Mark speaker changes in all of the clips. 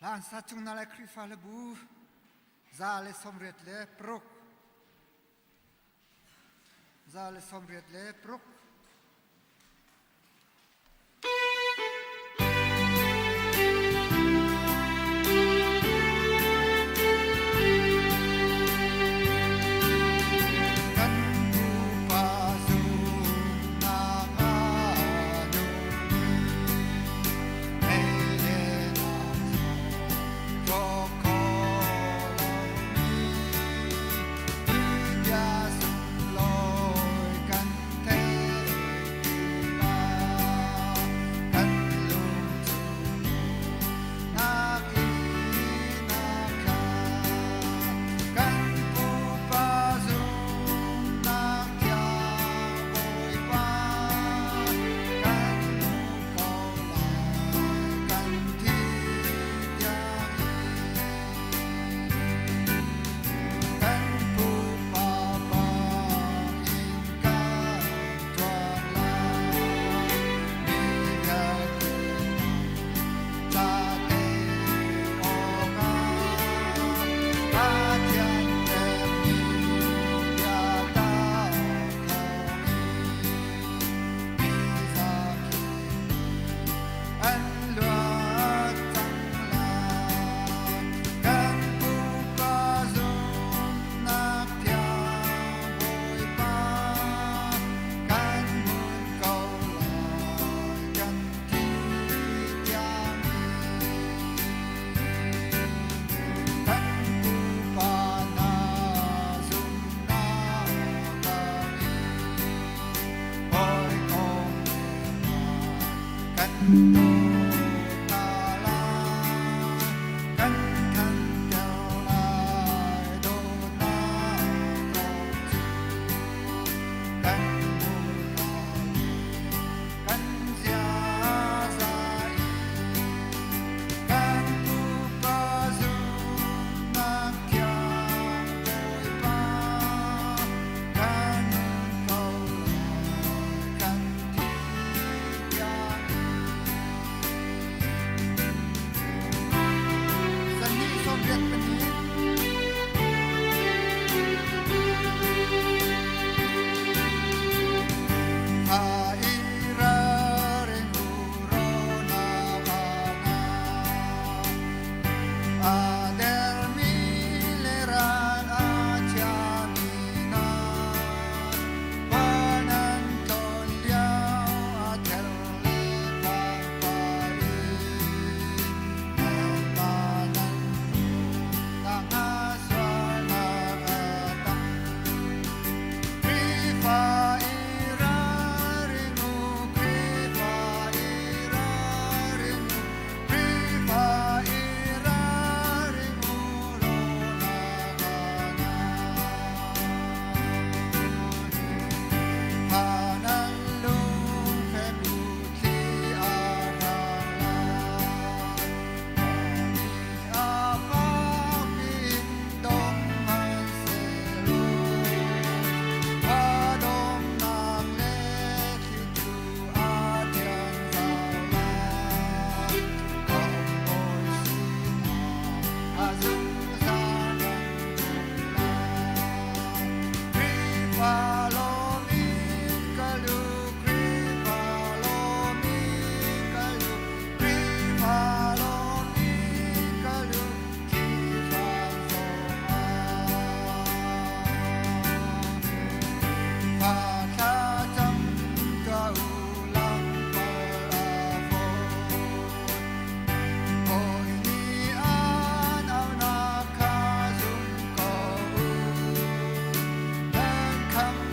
Speaker 1: Hlan sa chung na lai Khrihfa le bu 186, 186. Kan pupa zumnak a nungmi mei le nak zong cawk khawh lomi bia sunglawi kan theih tikah kan lung cu nakin a khat. Kan pupa zumnak thiang Bawipa kan hmu ko lai kan thi tiang in. Kan pupa bangin kan ṭuan lai, mi vialte ca te awkah Pathian pekmi biatak thawngin mi zapi an luat cang lai. Kan pupa zumhnak thiang Bawipa kan hmun ko lai kan thi tiangin. Kan pupa hna zumhnak bangin hawikom kan dawt hna lai, kan thanter lai dawtnak thawng cu kan hmurka le kan ziaza in kan pupa zumhnak thiang Bawipa kan nun ko lai kan thi tiang 182. Ha i raring u rona ana a dermi le ral a chiami hna pa nan tlawn lio a ther le pangpar in nan pa nan nak a sualnak a tam. Khrihfa i ralring u, Khrihfa i ralring u, Khrihfa i ralring u, rawlak ah Pha nan lungfek u thli a hrang lai. A fak piin dong hmanhsehlaw a donghnak le thlitu a thian zau lai. Khamhbawi sinah a zungzal kan um lai. Khrihfa lawm in kal u, Khrihfa lawm in kal u, Khrihfa lawm in kal u, thihram zongah. Fa thlacam tuah u, lamkal a fawn. Hawi nih an aunak kha zum ko u. Nan khamh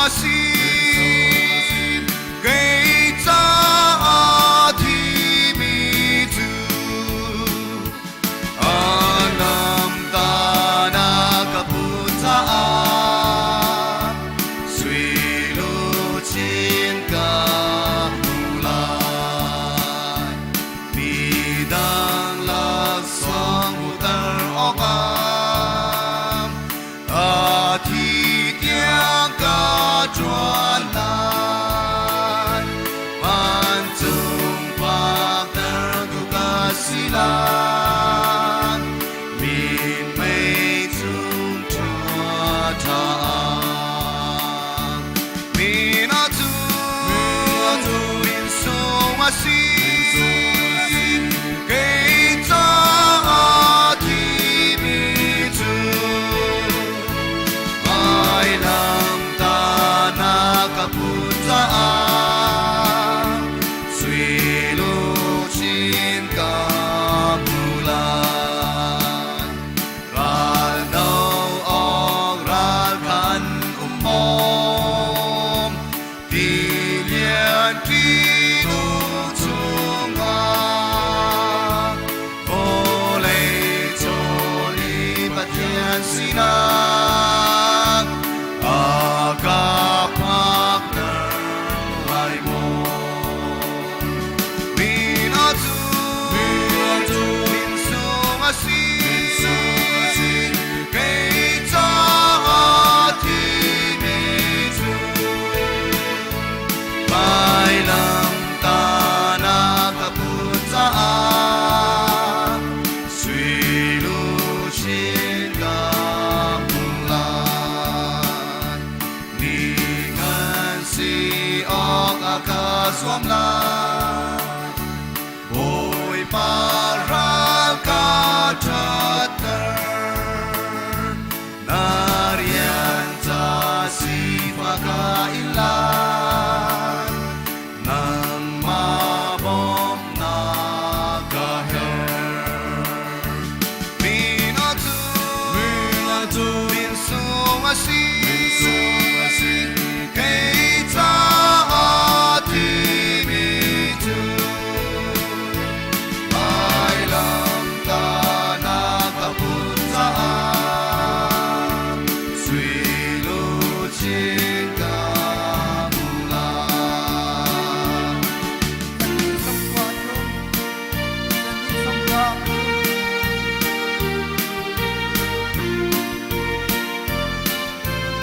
Speaker 1: a si, kei caah thimi cu Anamtana ka pu caah sui luchin ka hmu lai. Midang laksawng hmuhter awkah a thi tiang ka ṭuan lai. Vancung phakter tu ka si lai. Minmei cung ṭha Min a cu min sung a si. Kei caah thimi cu vailamtahnak ka put caah sui luchin ka hmu lai. Ral no awk ral khan um bawm, tilian ṭihnu chungah vawlei cawl i Pathian sinak a ka phakter lai maw? Min a cu min sung a si, kei caah thimi cu vailamtahnak ka put caah sui luchin ka hmu lai. Mi ngan si awk a ka zuam lai. Bawipa ral ka ṭhatter. Na rian ca sifah ka in lai. Nangmah bawmhnak ka herh. Min a cu min sung a si. Kei caah thimi cu vailamtahnak ka put caah sui luchin ka hmu lai.
Speaker 2: 3, 2, 3.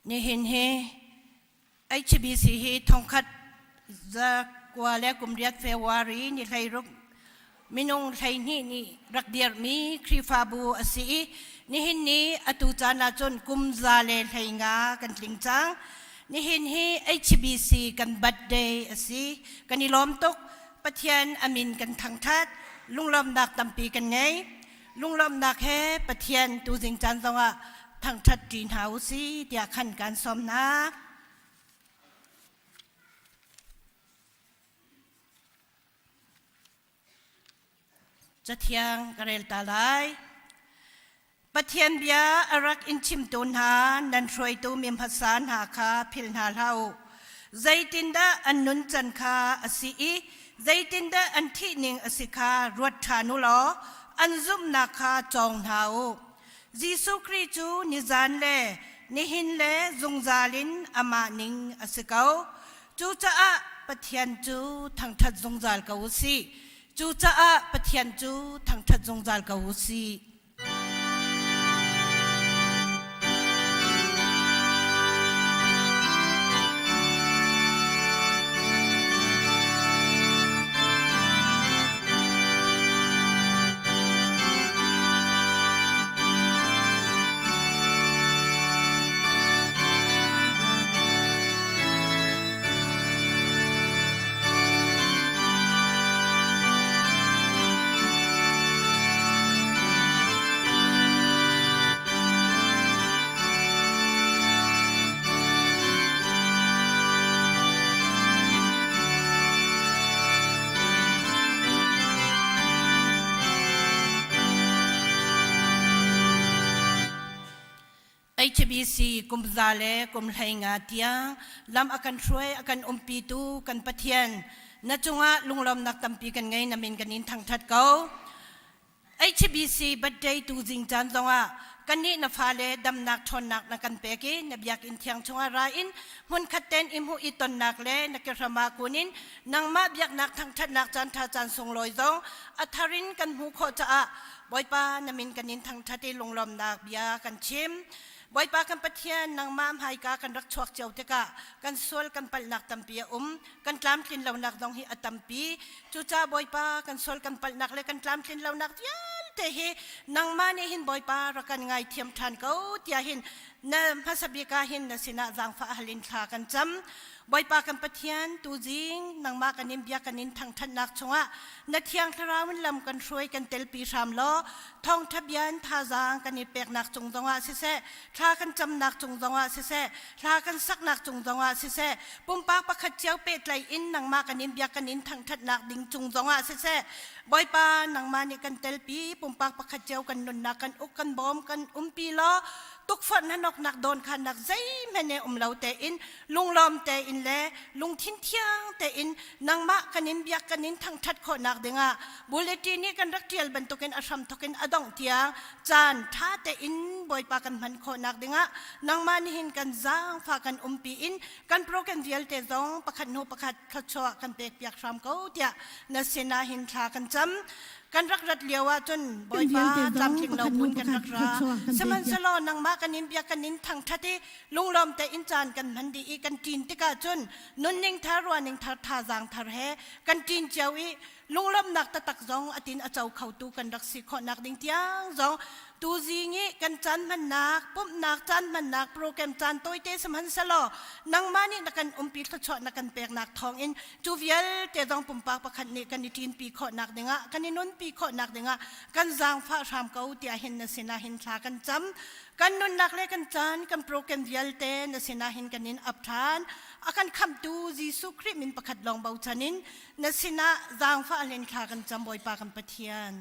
Speaker 2: Nihin hi HBC hi thongkhat zakua le kum riat February ni 16 minung 12 nih rak dirhmi Khrihfabu a si i nihin ni atu caan ahcun kum 115 kan tling cang. Nihin hi HBC kan birthday a si. Kan i lawm tuk. Pathian a min kan thangthat. Lunglawmnak tampi kan ngei. Lunglawmhnak he Pathian tuzing caan zongah thangṭhat ṭi hna u si tiah khan kaan sawm hna. Cathiang ka rel ta lai. Pathian bia a rak in chimtu hna nan hruaitu mi hmasa hna kha philh hna hlah u. Zeitindah an nuncan kha a si i zeitindah an thih ning a si kha ruat ṭhan u law an zumhnak kha cawng hna u. Jesuh Khrih cu nizan le nihin le zungzal in amah ning a si ko. Cucaah Pathian cu thangṭhat zungzal ko u sih. Cucaah Pathian cu thangṭhat zungzal ko u sih. HBC kum za le kum 15 tiang lam a kan hruai a kan umpitu kan Pathian na cungah lunglawmnak tampi kan ngei na min kan in thangthat ko. HBC birthday tu zing caan zongah kannih na fale damnak ṭhawnnak na kan pek i na biakinn thiang chungah ra in hmunkhat ten i hmuh i tonnak le na kehram ah kun in nangmah biaknak thangṭhatnak caan ṭha caan sunglawi zong a thar in kan hmuh khawh caah Bawipa na min kan in thangṭhat i lunglawmnak bia kan chim. Bawipa kan Pathian nangmah hmaika kan rak chuak cio tikah kan sual kan palhnak tampi a um kan tlamtlin lonak zong hi a tampi cucaah Bawipa kan sual kan palhnak le kan tlamtlin lonak vialte hi nangmah nih hin Bawipa rak kan ngaithiam ṭhan ko tiah hin na hmasa bik ah hin na sinah zaangfah hal in thla kan cam Bawipa kan Pathian tuzing nangmah kan in bia kan in thangṭhatnak chungah na thiang thlarau in lam kan hruai kan telpi hram law thawngṭha bian thazaang kan i peknak cung zongah siseh thla kan camnak cung zongah siseh hla kan saknak cung zongah siseh pumpak pakhat cio pehtlaih in nangmah kan in bia kan in thangṭhatnak ding cung zongah siseh Bawipa nangmah nih kan telpi pumpak pakhat cio kan nunnak kan uk kan bawm kan umpi law tukforh hnanoknak dawnkhannak zeihmanh he um lo tein lunglawm tein le lungthin thiang tein nangmah kan in biak kan in thangṭhat khawhnak dingah bulletin nih kan rak ṭial bantukin a hramthawk in a dongh tiang caan ṭha tein Bawipa kan hman khawhnak dingah nangmah nihin kan zaangfah kan umpi in kan program vialte zong pakhat hnu pakhat thluachuah kan pekpiak hram ko tiah na sinah hin thla kan cam. Kan rak rat lio ahcun Bawipa tlamtling lo phun kan rak ra. Sihmanhsehlaw nangmah kan in biak kan in thangṭhat i lunglawm tein caan kan hman dih i kan ṭin tikah cun nunning thar ruahning thar thazaang thar he kan ṭin cio i lunglawmhnak taktak zong a tin a co khotu kan rak si khawhnak ding tiang zong. Tuzing i kan caan hmannak, pumhnak caan hmannak program caan tawite sihmanhsehlaw nangmah nih na kan umpi thluachuah na kan peknak thawngin cu vialte zong pumpak pakhat nih kan i ṭinpi khawhnak dingah kan i nunpi khawhnak dingah kan zaangfah hram ko tiah hin na sinah hin thla kan cam. Kan nunnak le kan caan, kan program vialte na sinah hin kan in ap ṭhan. A kan khamhtu Jesuh Khrih min pakhat lawng bochan in na sinah zaangfah len thla kan cam Bawipa kan Pathian.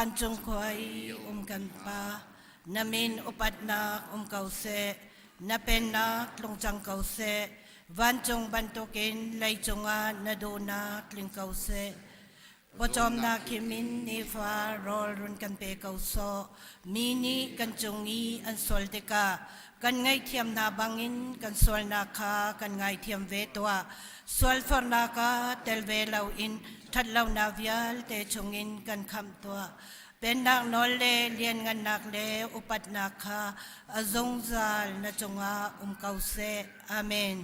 Speaker 2: Vancung khua i um kan Pa, na min upatnak um ko seh, na pennak tlung cang ko seh, vancung bantukin leicung ah na duhnak tling ko seh. Pawcawmnak himin nifa rawl run kan pe ko sawh. Mi nih kan cung i an sual tikah kan ngaihthiam hna bangin kan sualnak kha kan ngaithiam ve tuah. Sualfornak ah tel ve loin ṭhatlonak vialte chungin kan khamh tuah. Pennak nawl le lianngannak le upatnak kha a zungzal na cungah um ko seh. Amen.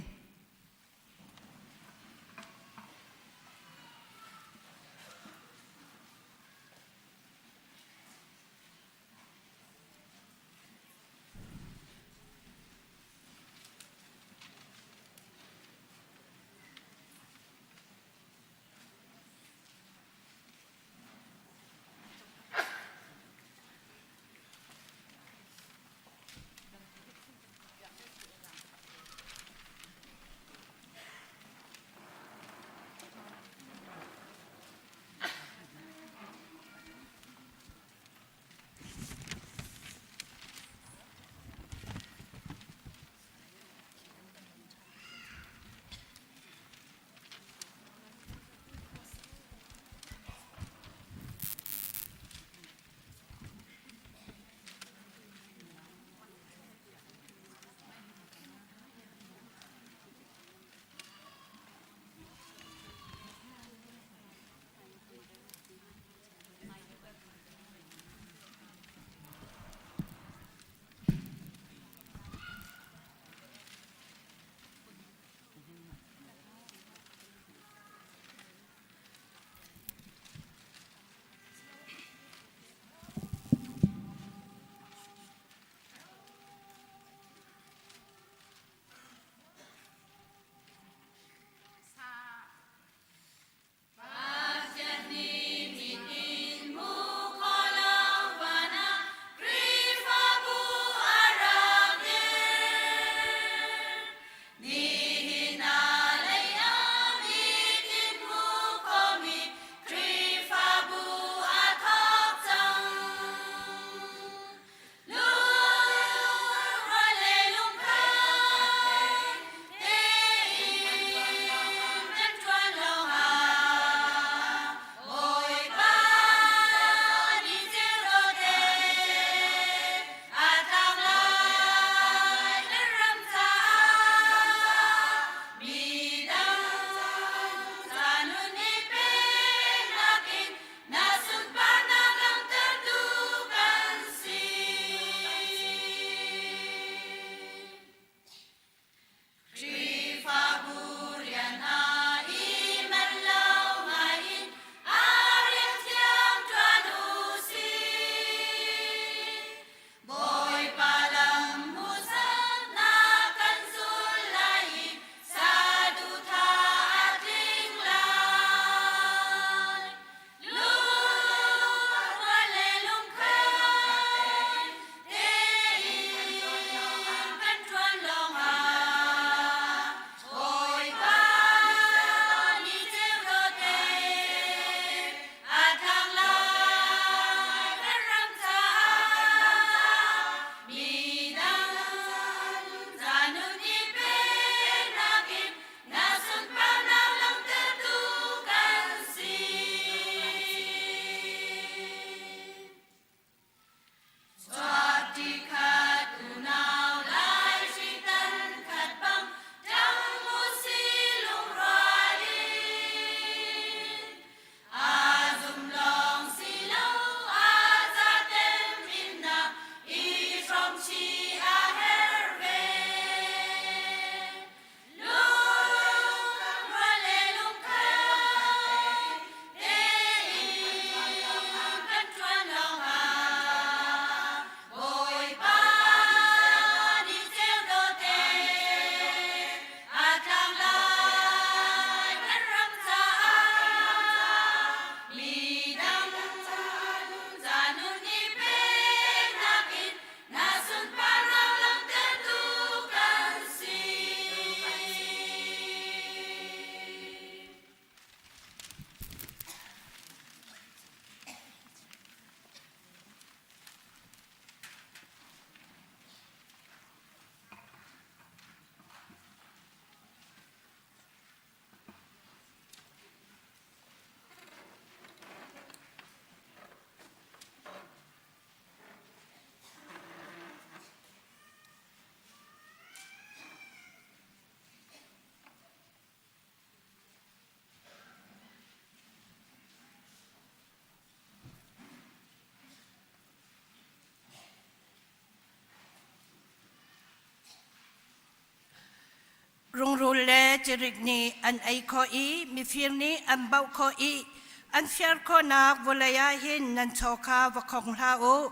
Speaker 2: Rungrul le cirik nih an ei khawh i mifir nih an bauh khawh i an fiar khawhnak vawlei ah hin nan chaw kha va khong hlah u.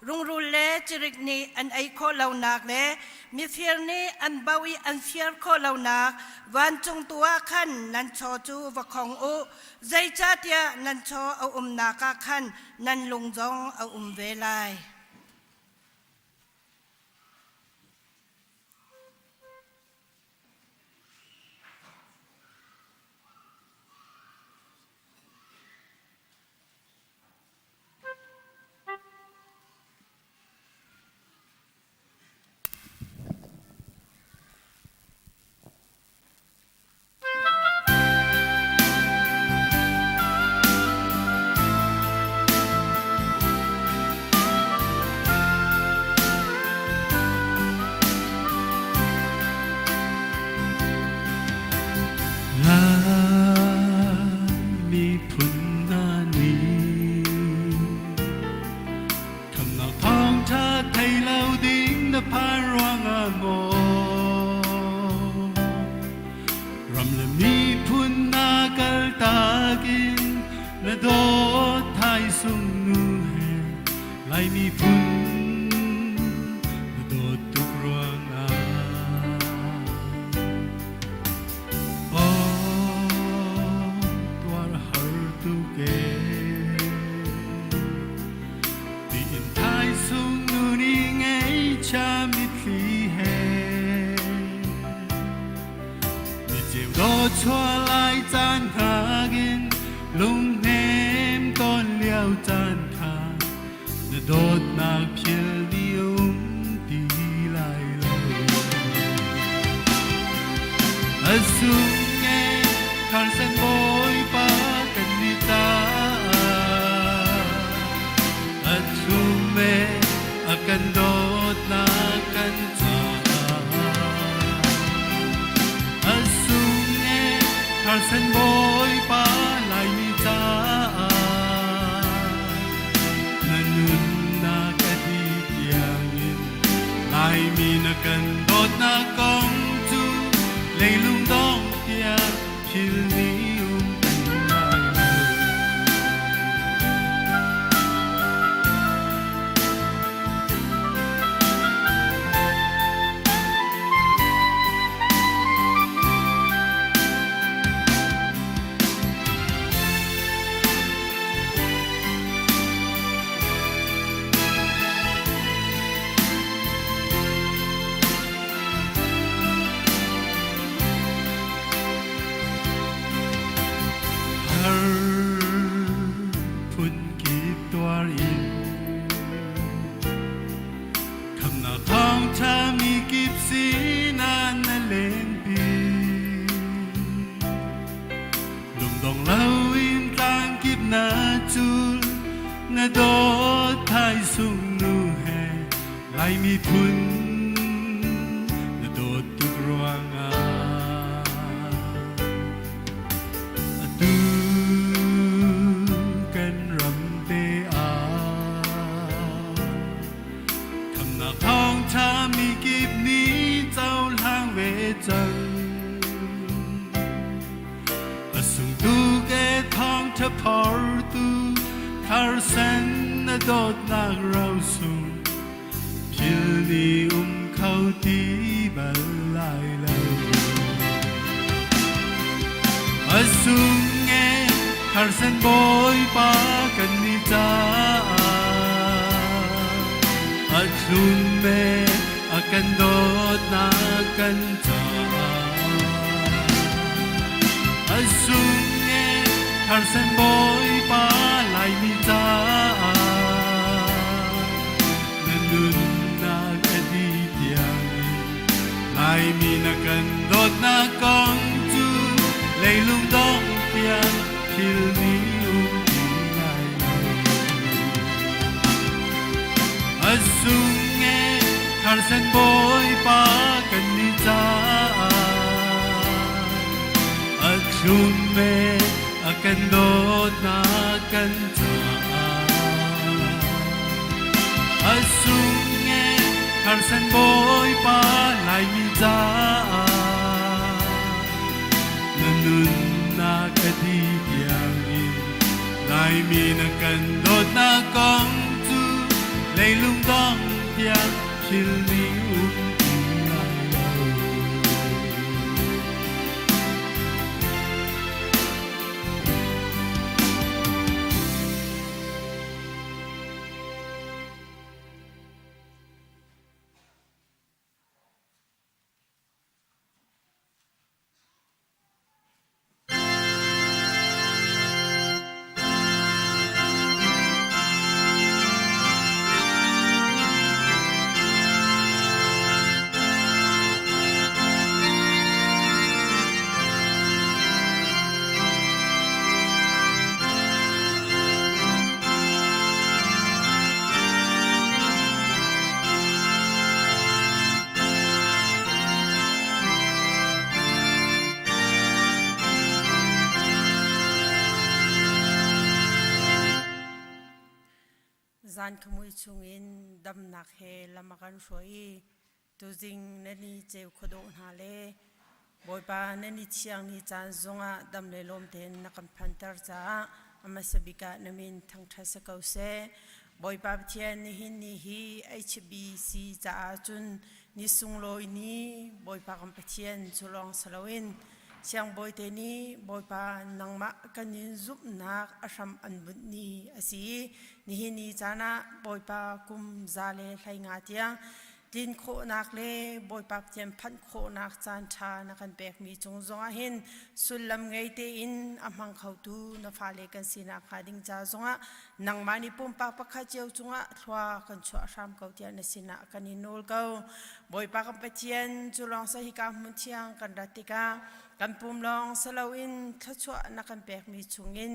Speaker 2: Rungrul le cirik nih an ei khawh lonak le mifir nih an bauh i an fiar khawh lonak vancung tu ah khan nan chaw cu va khong u. Zeicahtiah nan chaw a umnak ah khan nan lung zong a um ve lai.
Speaker 3: Miphun hna nih khamnak thawngṭha thei lo ding na phan ruangah maw Ram le miphun na kaltak in na dawt thaisung nu he Lai miphun na dawt tuk ruangah Aw tuar har tuk ee Tiin thaisung nu nih ngaihchia mitthli he Niceu dawchuah lai caan hngak lunghnem tawn lio caan kha na dawtnak phil ni um ti lai lo. A sung nge Carson Bawipa kan ni caah a thlum e a kan dawtnak kan caah a sung e Carson Bawipa Laimi caah na nunnak a dih tiangin Laimi na kan dawtnak kong cu leilung dong tiang thil nih um ti lai lo. Har phun kip tuar in khamnak thawngṭha mi kip sinah na lenpi. Lungdong loin tlang kip na cul na dawt thaisung nu he Lai miphun na dawt tuk ruangah atu kan ram te ah khamnak thawngṭha mi kip nih cohlang ve cang. A sungtu ke thawngṭha phortu Carson na dawtnak rosung phil ni um kho ti bal lai lo. A sung e Carson Bawipa kan ni caah a thlum me a kan dawtnak kan caah A sung e Carson Bawipa Laimi caah na nunnak a dih tiangin Laimi na kan dawtnak kong cu leilung dong tiang thil nih um ti lai lo. A sung e Carson Bawipa kan ni caah a thlum e a kan dawtnak kan caah a sung e Carson Bawipa Laimi caah. a dih tiangin Laimi na kan dawtnak kong cu leilung dong tiang thil nih um ti lai lo.
Speaker 4: Zan khamui chungin damnak he lam a kan hruai i tuzing na ni ceu khuadawh hna le Bawipa na ni thiang ni caan zongah dam le lawm tein na kan phanter caah a hmasa bik ah na min thangṭhat si ko seh. Bawipa Pathian nihin ni hi HBC caah cun ni sunglawi ni Bawipa kan Pathian cu lawng si loin Siangbawi te nih Bawipa nangmah kan in zumhnak a hram an bunh ni a si i nihin ni caan ah Bawipa kum 150 tiang tlin khawhnak le Bawipa Pathian phanh khawhnak caan ṭha na kan pekmi cung zongah hin sullam ngei tein a hmang khotu na fale kan sinak hnga ding ca zongah nangmah nih pumpak pakhat cio cungah thlua kan chuah hram ko tiah na sinah kan in nawl ko. Bawipa kan Pathian cu lawng sa hika hmun thiang kan rat tikah kan pum lawng si loin thluachuah na kan pekmi chungin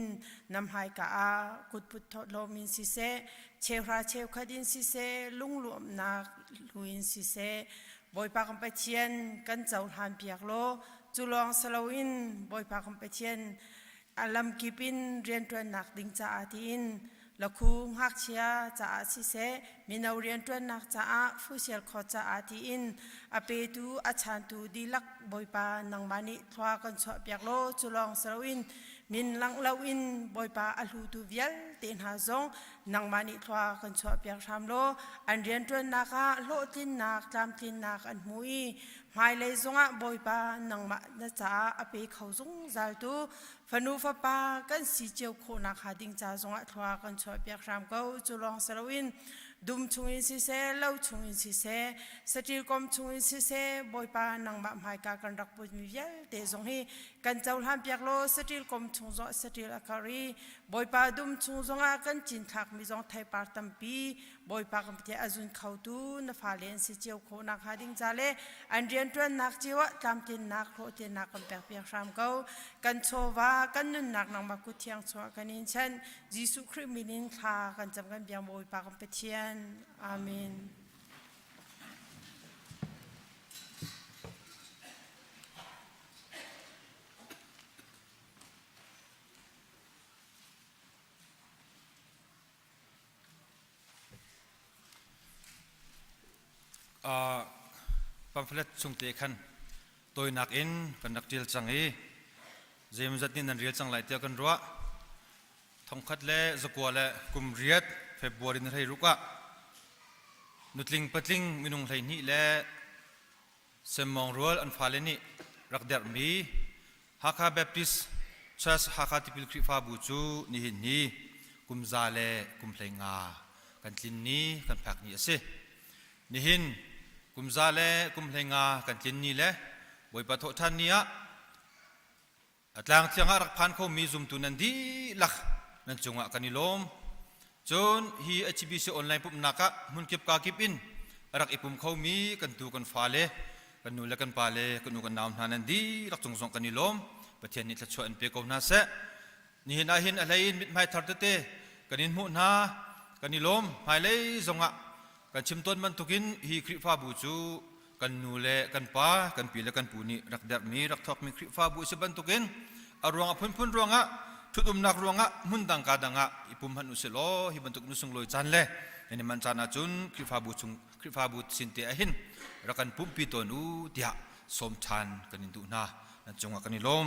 Speaker 4: na hmaika ah kutput thawhlawm in siseh cheuhra cheukhat in siseh lungluamnak hlu in siseh Bawipa kan Pathian kan cohlan piak law cu lawng si loin Bawipa kan Pathian a lamkip in rianṭuannak ding caah tiin lakhu ngakchia caah siseh mino rianṭuannak caah fusial khawt caah tiin a petu a chantu dihlak Bawipa nangmah nih thlua kan chuah piak law cu lawng si loin min langh loin Bawipa a hlutu vialte hna zong nangmah nih thlua kan chuahpiak hram law an rianṭuannak ah hlawhtlinnak tlamtlinnak an hmu i hmailei zongah Bawipa nangmah na caah a pe kho zungzaltu fanu fapa kan si cio khawhnak hnga ding ca zongah thlua kan chuahpiak hram ko. Cu lawng si loin dum chungin siseh lo chungin siseh saṭil kom chungin siseh Bawipa nangmah hmaika kan rak putmi vialte zong hi kan cohlan piak law saṭil kom chung zong saṭil a karh i Bawipa dum chung zongah kan cinthlakmi zong theipar tampi Bawipa kan Pathian a zun khotu na fale an si cio khawh nakhnga ding ca le an rianṭuannak cio ah tlamtlinnak hlawhtlinnak kan pekpiak hram ko. Kan chawva kan nunnak nangmah kut thiang chungah kan in chanh. Jesuh Khrih min in thla kan cam kan biak Bawipa kan Pathian. Amen.
Speaker 5: Pamphlet chung te khan tawinak in kan rak ṭial cang i zeimawzat nih nan rel cang lai tiah kan ruah. Thongkhat le zakua le kum riat February ni 16 ah nutling patling minung 12 le Semmawng rual an fale nih rak derhmi Hakha Baptist Church Hakha Tipil Khrihfabu cu nihin ni kum za le kum 15 kan tlin ni kan phak ni a si. Nihin kum za le kum 15 kan tlin ni le Bawipa thawhṭhan ni ah A tlang thiang ah rak phan khomi zumtu nan dihlak nan cungah kan i lawm. Cun hi HBC online pumhnak ah hmunkip kakip in a rak i pum khomi kan tu kan fale, kan nu le kan pale, kan u kan nau hna nan dihlak cung zong kan i lawm. Pathian nih thluachuah in pe ko hna seh. Nihin ah hin a hlei in mithmai thar tete kan in hmuh hna, kan i lawm. Hmailei zongah kan chim tawn bantukin hi Khrihfabu cu kan nu le kan pa kan pi le kan pu nih rak derhmi rak thawkmi Khrihfabu a si bantukin a ruang a phunphun ruangah ṭhutumnak ruangah hmun dang ka dang ah i pum hmanh usih law hi bantuk nu sunglawi caan le nan i manh caan ahcun Khrihfabu chung Khrihfabu sin te ahhin rak kan pumhpi tawn u tiah sawm ṭhan kan in duh hna nan cungah kan i lawm.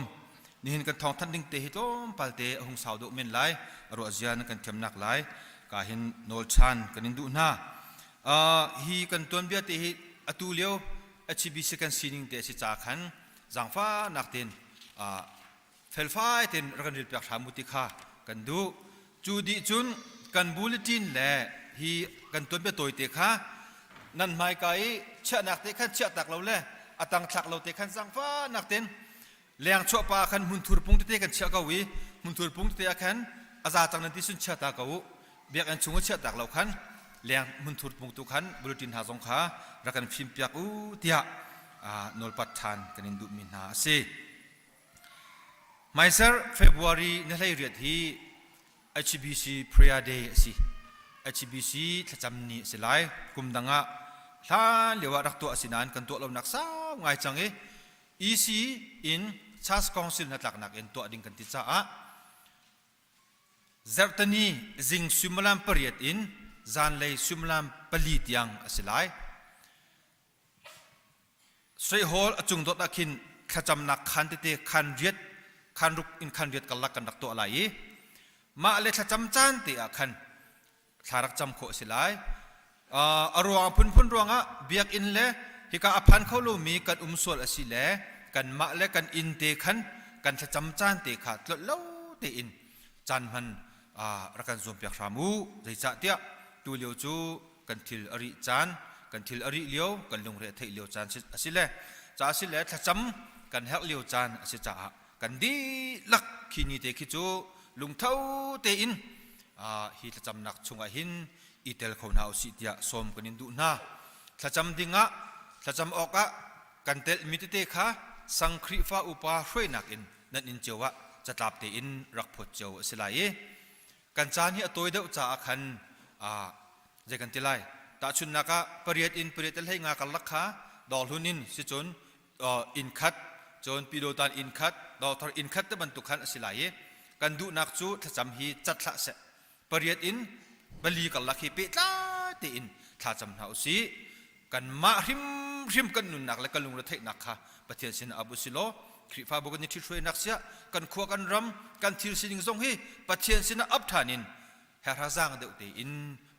Speaker 5: Nihin kan thawngthanh ding te hi tlawmpal te a hung sau deuh men lai. A ruah zia nan kan thiamnak lai. Ka hin nawl chan kan in duh hna. Hi kan tuanbia te hi atu lio HBC kan sining te a si ca khan zaangfahnak tein felfai tein rak kan relpiak hram u ti kha kan duh. Cu dih cun kan bulletin le hi kan tuanbia tawite kha nan hmaika i chiahnak te khan chiahtak lo le a tang thlak lo te khan zaangfahnak tein leng chuahpa ah khan hmunthur pung tete kan chiah ko i hmunthur pung tete ah khan a za cang nan ti sun chia ta ko u. Biakinn chung i chiahtak lo khan leng hmunthur pung tu khan bulletin hna zong kha rak kan fim piak u tiah nawlpat ṭhan kan in duhmi hna a si. Hmaisar February ni 18 hi HBC Prayer Day a si. HBC thlacam ni a si lai. Kum dang ah hlan lio ah rak tuah a si nain kan tuah lonak sau ngai cang i EC in Church Council hnatlaknak in tuah ding kan ti caah Zarhteni zing suimilam pariat in zanlei suimilam pali tiang a si lai. Sui Hall a cung dot ah khin thlacamnak khaan tete khaan riat khaan ruk in khaan riat karlak kan rak tuah lai i mah le thlacam caan te ah khan thla rak cam khawh a si lai. A ruang phunphun ruangah biakinn le hika a phan kho lomi kan um sual a si le kanmah le kan inn te khan kan thlacam caan te kha tlolh lo tein caan hman rak kan zuampiak hram u. Zeicahtiah tu lio cu kan thil a rih caan, kan thil a rih lio, kan lungre a theih lio caan a si le ca a si le thlacam kan herh lio caan a si caah kan dihlak khi ni te khi cu lungtho tein hi thlacamnak chungah hin i tel kho hna usih tiah sawm kan in duh hna. Thlacam dingah thlacam awkah kan telhmi tete kha sang Khrihfa upa hruainak in nan inn cio ah catlap tein rak phawt cio a si lai i kan caan hi a tawi deuh caah khan zei kan ti lai tahchunhnak ah pariat in pariat le hlei nga karlak kha dawrhlun in sicun inn khat cun pilotan inn khat dawrthar inn khat te bantuk khan a si lai i kan duhnak cu thlacam hi cat hlah seh pariat in pali karlak hi pehtlai tein thlacam hna usih kanmah hrimhrim kan nunnak le kan lungretheihnak kha Pathian sin ap usih law Khrihfabu kan i ṭhithruainak siah kan khua kan ram kan thil sining zong hi Pathian sinah ap ṭhan in herhazang deuh tein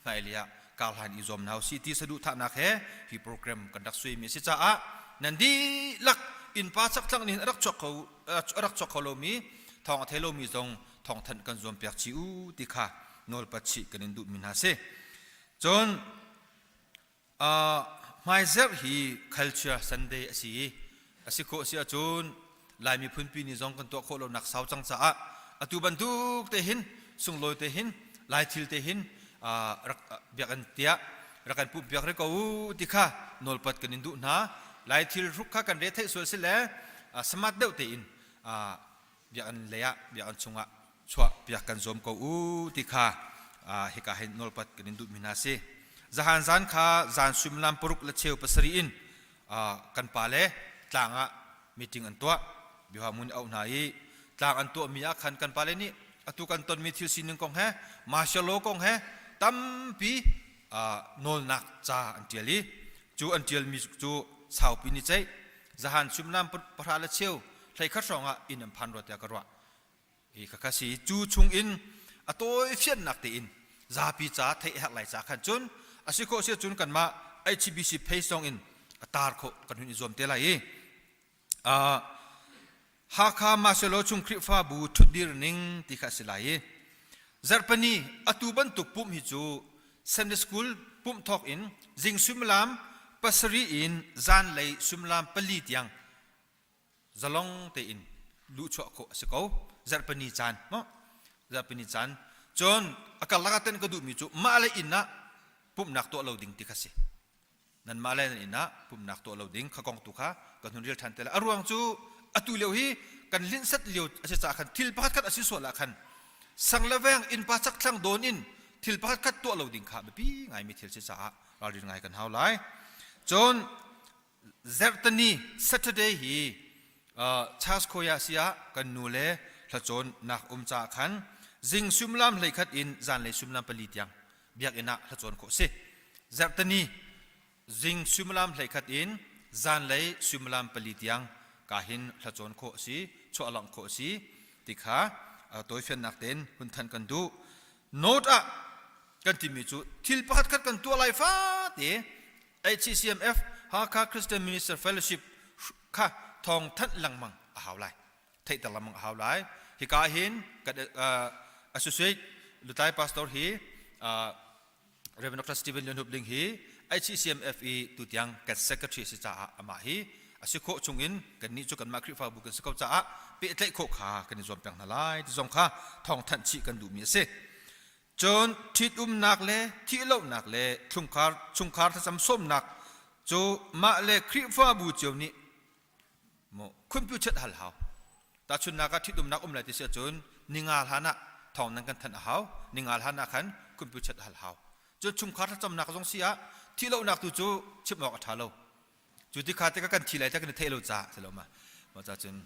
Speaker 5: hmailei ah karhlan i zuam hna usih ti saduhthahnak he hi program kan rak suaimi a si caah nan dihlak innpa chakthlang nih a rak chuak kho a rak chuak kho lomi thawng a thei lomi zong thawngthanh kan zuam piak chih u ti kha nawlpat chih kan in duhmi hna si cun Hmaizerh hi Culture Sunday a si i a si khawh si ahcun Lai miphunpi ni zong kan tuah khawh lonak sau cang caah atu bantuk te hin sunglawi te hin Lai thil te hin rak biakinn tiah rak kan pumh piak rih ko u ti kha nawlpat kan in duh hna. Lai thil hruk kha kan re theih sual si le smart deuh tein biakinn lei ah biakinn chungah chuah piak kan zuam ko u ti kha hika hin nawlpat kan in duhmi hna si. Zahan zan kha zan suimilam paruk le cheu pasarih in kan pa le tlang ah meeting an tuah. Biahamun auh hna i tlang an tuahmi ah khan kan pale nih atu kan tonmi thil sining kong he martial law kong he tampi nawlnak ca an ṭial i cu an ṭialmi cu saupi ni ceih zahan suimilam pahra le cheu hleikhat hrawng ah inn an phan rua tiah ka ruah. Hi khakha si cu chung in a tawi fiannak tein zapi ca theih herh lai ca khan cun a si khawh si cun kanmah HBC page zong in a tar khawh kan hun i zuam te lai i Hakha Marcelo chung Khrihfabu ṭhutdir ning ti kha a si lai i zarhpini atu bantuk pumh hi cu Sunday School pumh thawk in zing suimilam pasarih in zanlei suimilam pali tiang zalong tein luhchuah khawh a si ko zarhpini caan maw zarhpini caan cun a karlak ah ten ka duhmi cu mah le inn ah pumhnak tuah lo ding ti kha si nanmah le nan inn ah pumhnak tuah lo ding kha kong tu kha kan hun rel ṭhan te lai a ruang cu atu lio hi kan linhsat lio a si caah khan thil pakhat khat a si sual ah khan sang le veng innpa chakthlang dawn in thil pakhat khat tuah lo ding kha biapi ngaimi thil si caah ralrin ngai kan hau lai cun Zarhteni Saturday hi Charles Khoya siah kan nu le hlacawn nak um caah khan zing suimilam hleikhat in zanlei suimilam pali tiang biakinn ah hlacawn khawh si. Zarhteni zing suimilam hleikhat in zanlei suimilam pali tiang ka hin hlacawn khawh a si. chuah langh khawh a si ti kha tawifiannak tein hun thanh kan duh. Note ah kan timi cu thil pakhat khat kan tuah lai fate HCCMF Hakha Christian Minister Fellowship kha thawng thanh lengmang a hau lai. Theihter lengmang a hau lai. Hika hin kan associate lutlai pastor hi Reverend Dr. Stephen Lian Hup Ling hi HCCMF i tutiang kan secretary si caah amah hi a si khawh chungin kannih cu kanmah Khrihfabu kan si ko caah pehtlaih khawh kha kan i zuam peng hna lai ti zong kha thawngthanh chih kan duhmi a si. Cun ṭhitumnak le thihlohnak le chungkhar chungkhar thlacam sawmnak cu mah le Khrihfabu cio nih maw khunpiu chet hal hau. Tahchunhnak ah ṭhitumnak um lai ti si ahcun ninga hlan ah thawng nan kan thanh a hau. Ninga hlan ah khan khunpiu chet hal hau. Cun chungkhar thlacamnak zong si ah thihlohnak tu cu chim awk a ṭha lo. Cu ti kha tikah kan thi lai ti kan i theih lo caah si lo ma. Mah ca cun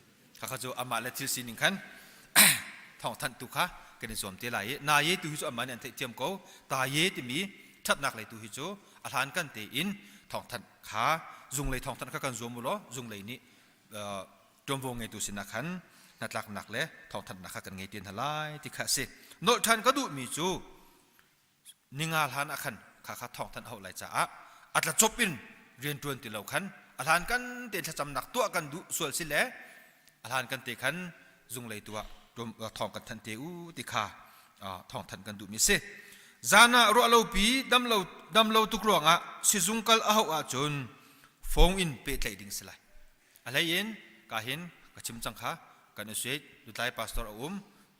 Speaker 5: khakha cu amah le thil sining khan thawngthanh tu kha kan i zuam te lai i na ye tu hi cu amah nih an theihthiam ko. Ta ye timi ṭhatnak lei tu hi cu a hlan kan tein thawngthanh kha zunglei thawngthanh kha kan zuam u law zunglei nih ṭuanvo ngeitu sinah khan hnatlaknak le thawngthanhnak kha kan ngei te hna lai ti kha a si. Nolh ṭhan ka duhmi cu ninga hlan ah khan kha kha thawngthanh a hauh lai caah a tlacop in rianṭuan ti lo khan a hlan kan te thlacamnak tuah kan duh sual si le a hlan kan te khan zunglei tu ah thawng kan thanh te u ti kha thawngthanh kan duhmi a si. Zan ah ruahlopi damlo damlo tuk ruangah sizung kal a hauh ahcun phone in pehtlaih ding si lai. A hlei in ka hin ka chim cang kha kan associate lutlai pastor a um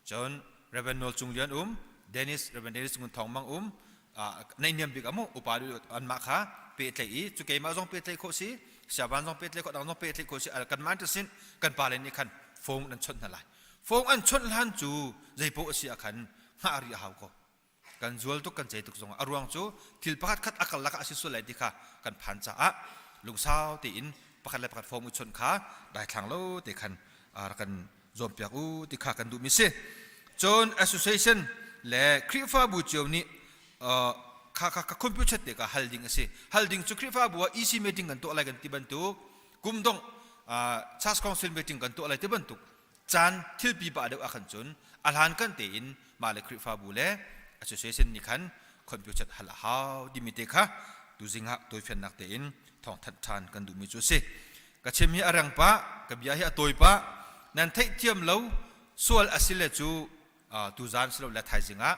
Speaker 5: cun Reverend Nawl Cung Lian um Dennis Reverend Dennis Ngun Thawng Mang um naihniam bik amu upa anmah kha pehtlaih i cu keimah zong pehtlaih khawh si siavan zong pehtlaih khawh dang zong pehtlaih khawh si kanmah an sin kan pa le nih khan phone an chawnh hna lai phone an chawnh hlan cu zeipoh a si ah khan hngah rih a hau ko kan zual tuk kan cei tuk zong a ruang cu thil pakhat khat a kal lakah a si sual lai ti kha kan phan caah lungsau tein pakhat le pakhat phone u chawnh kha daithlang lo te khan rak kan zuampiak u ti kha kan duhmi si. Cun association le Khrihfabu cio nih kha kha computer te ka hal ding a si. Hal ding cu Khrihfabu ah EC meeting kan tuah lai kan ti bantuk kum dongh Church Council meeting kan tuah lai ti bantuk caan thilpi pah deuh ah khan cun a hlan kan tein mah le Khrihfabu le association nih khan computer hal a hau timi te kha tuzing ah tawifiannak tein thawngthanh ṭhan kan duhmi cu a si. Ka chim hi a reng pah, ka bia hi a tawi pah. Nan theihthiam lo sual a si le cu tuzaan si lo le thaizing ah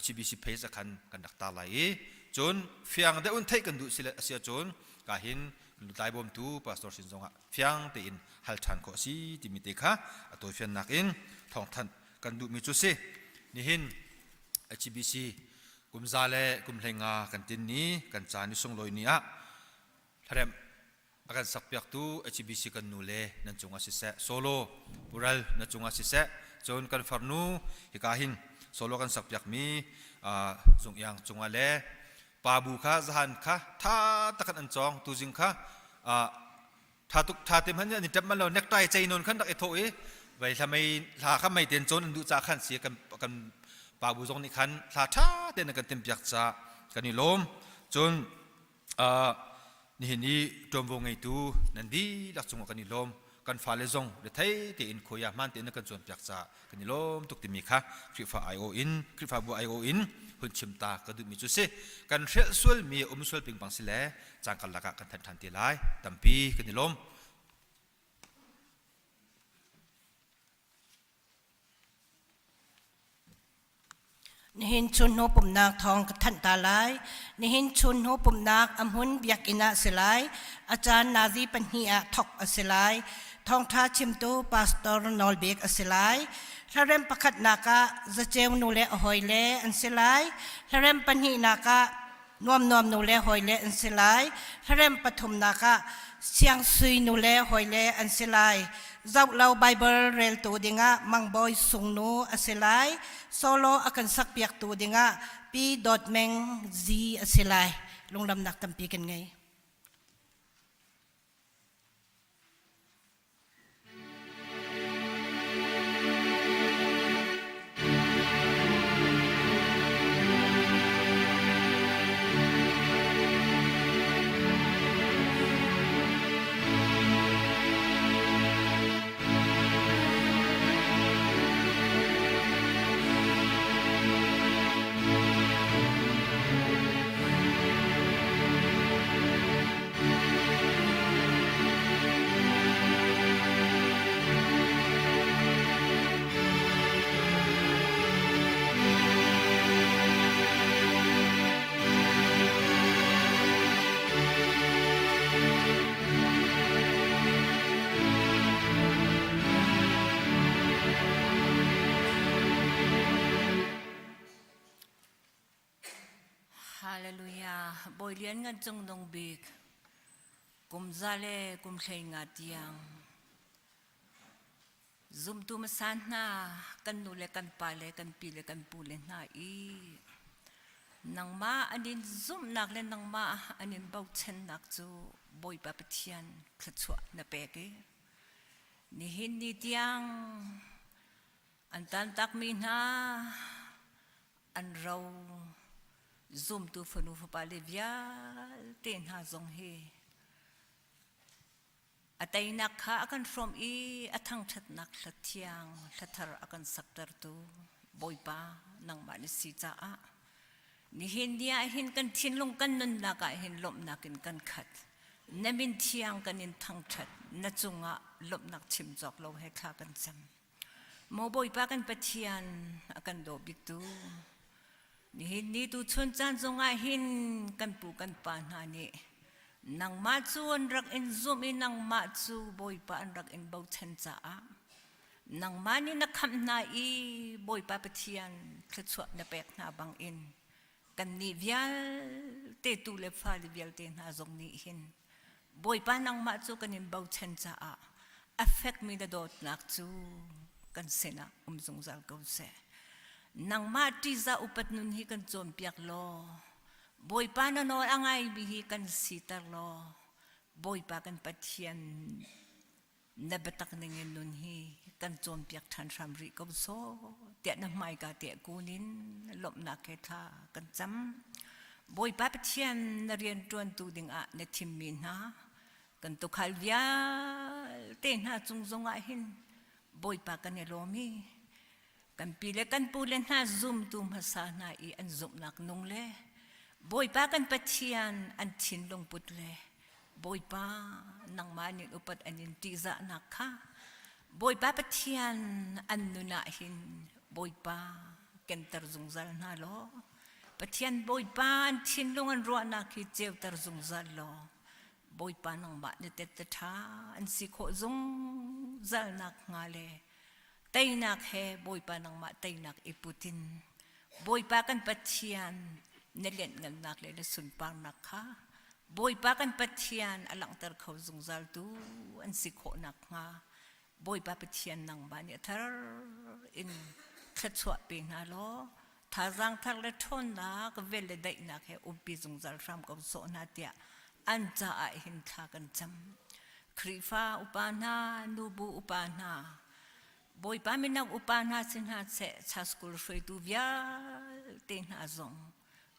Speaker 5: HBC page a khan kan rak tar lai i cun fiang deuh in theih kan duh si le a si ahcun ka hin lutlai bawmtu pastor sin zongah fiang tein hal ṭhan khawh a si timi te kha a tawifiannak in thawngthanh kan duhmi cu si. Nihin HBC kum za le kum 15 kan tin ni kan caan i sunglawi ni ah hlaremh a kan sakpiaktu HBC kan nu le nan cungah siseh solo pural na cungah siseh cun kan farnu hika hin solo kan sakpiakmi zung iang cungah le pa bu kha zahan kha tha takan an cawng tuzing kha tha tuk tha te hman an i tep man lo necktie chei non khan rak i thawh i vai hla mei hla kha mei ten cawn an duh ca khan si kan kan pa bu zong nih khan hla tha ten kan tim piak ca kan i lawm cun nihin i ṭuanvo ngeitu nan dihlak cungah kan i lawm. Kan fale zong rethei tein khuai ah hmaan tein na kan cawnpiak caah kan i lawm tuk timi kha Khrihfa aiawh in Khrihfabu aiawh in hun chim ta ka duhmi cu si. Kan hrelh sualmi a um sual pingpang si le caan karlak ah kan thanh ṭhan te lai. Tampi kan i lawm.
Speaker 2: Nihin chunhnu pumhnak thawng ka thanh ta lai. Nihin chunhnu pumhnak a hmun biakinn ah si lai. A caan nazi pahnih ah thok a si lai. Thawngṭha chimtu Pastor Nawl Bik a si lai. Hlarem pakhatnak ah zaceu nu le a hawile an si lai. Hlarem pahnihnak ah nuamnuam nu le hawile an si lai. Hlarem pathumnak ah siangsui nu le hawile an si lai. Zohlo Bible reltu dingah Mangbawi Sungnu a si lai. Solo a kan sakpiaktu dingah Pi Dawt Meng Zi a si lai. Lunglamnak tampi kan ngei.
Speaker 6: Hallelujah. Bawi Lian Ngan Cung Nung Bik kum za le kum hlei nga tiang zumtu hmasa hna kan nu le kan pa le kan pi le kan pu le hna i nangmah an in zumhnak le nangmah an in bochannak cu Bawipa Pathian thluachuah na pek i nihin ni tiang an tantakmi hna an ro zumtu fanu fapa le vialte hna zong hi a teinak kha a kan hrawmh i a thangṭhatnak hla thiang hla thar a kan saktertu Bawipa nangmah na si caah nihin ni ah hin kan thinlung kan nunnak ah hin lawmhnak in kan khat na min thiang kan in thangṭhat na cungah lawmhnak chim cawk lo he thla kan cam Maw Bawipa kan Pathian a kan daw biktu nihin ni tu chun caan zongah hin kan pu kan pa hna nih nangmah cu an rak in zumh i nangmah cu Bawipa an rak in bochan caah nangmah nih na khamh hna i Bawipa Pathian thluachuah na pek hna bangin kannih vialte tu le fale vialte hna zong nih hin Bawipa nangmah cu kan in bochan caah a fekmi na dawtnak cu kan sinah um zungzal ko seh. Nangmah ṭihzah upat nun hi kan cawnpiak law Bawipa na nawl a ngaimi hi kan siter law Bawipa kan Pathian na biatak ning in nun hi kan cawnpiak ṭhan hram rih ko sawh tiah na hmaika te kun in lawmhnak he thla kan cam. Bawipa Pathian na rian ṭuantu dingah na thimmi hna kan tukhal vialte hna cung zongah hin Bawipa kan i lawm i kan pi le kan pu le hna zumtu hmasa hna i an zumhnak nung le Bawipa kan Pathian an thinlung put le Bawipa nangmah nih upat an in ṭihzahnak kha Bawipa Pathian an nun ah hin Bawipa kenter zungzal hna law Pathian Bawipa an thinlung an ruahnak hi ceuter zungzal law Bawipa nangmah na tette ṭha an si khawh zungzal nak hnga le teinak he Bawipa nangmah teinak i put in Bawipa kan Pathian na lianhngannak le na sunparnak kha Bawipa kan Pathian a langhter kho zungzaltu an si khawh nakhnga Bawipa Pathian nangmah nih a thar in thluachuah pe hna law thazaang thar le ṭhawnnak vel le daihnak he umpi zungzal hram ko sawh hna tiah an caah hin thla kan cam. Khrihfa upa hna, nubu upa hna, Bawipa mino upa hna si hna seh, cha school hruaitu vialte hna zong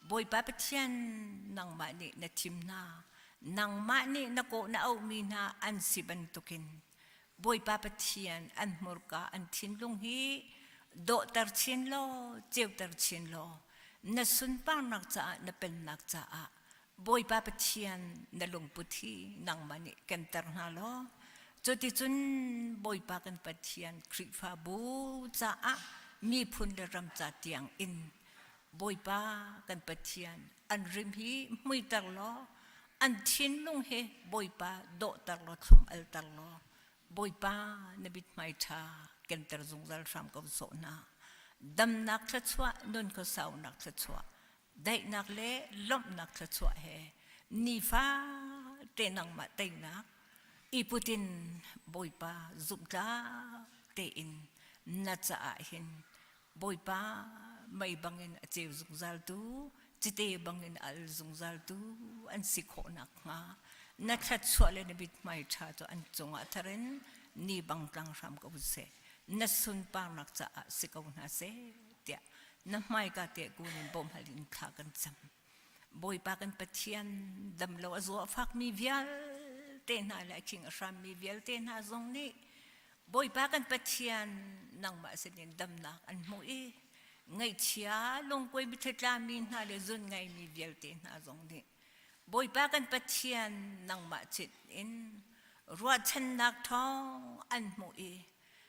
Speaker 6: Bawipa Pathian nangmah nih na thim hna, nangmah nih na kawh na auhmi hna an si bantukin Bawipa Pathian an hmurka an thinlung hi dawhter chin law ceuter chin law na sunparnak caah na pennak caah Bawipa Pathian na lungput hi nangmah nih kenter hna law cuticun Bawipa kan Pathian Khrihfabu caah miphun le ram ca tiang in Bawipa kan Pathian an rim hi hmuiter law an thinlung he Bawipa dawhter law thlum alter law Bawipa na mithmai ṭha kenter zungzal hram ko sawh hna damnak thluachuah nun khuasaunak thluachuah daihnak le lawmhnak thluachuah he nifa te nangmah teinak i putin Bawipa zumhtlak tein na caah hin Bawipa mei bangin a ceu zungzaltu cite bangin a al zungzaltu an si khawh nakhnga na thluachuah le na mithmai ṭha cu an cungah thar in ni bang tlang hram ko seh na sunparnak caah si ko hna seh tiah na hmaika te kun in bawmhal in thla kan cam. Bawipa kan Pathian damlo a zaw a fakmi vialte hna le a khing a hrammi vialte hna zong nih Bawipa kan Pathian nangmah sinin damnak an hmuh i ngaihchia lungkuai mithitlami hna le zun ngaimi vialte hna zong nih Bawipa kan Pathian nangmah cit in ruahchannak thawng an hmuh i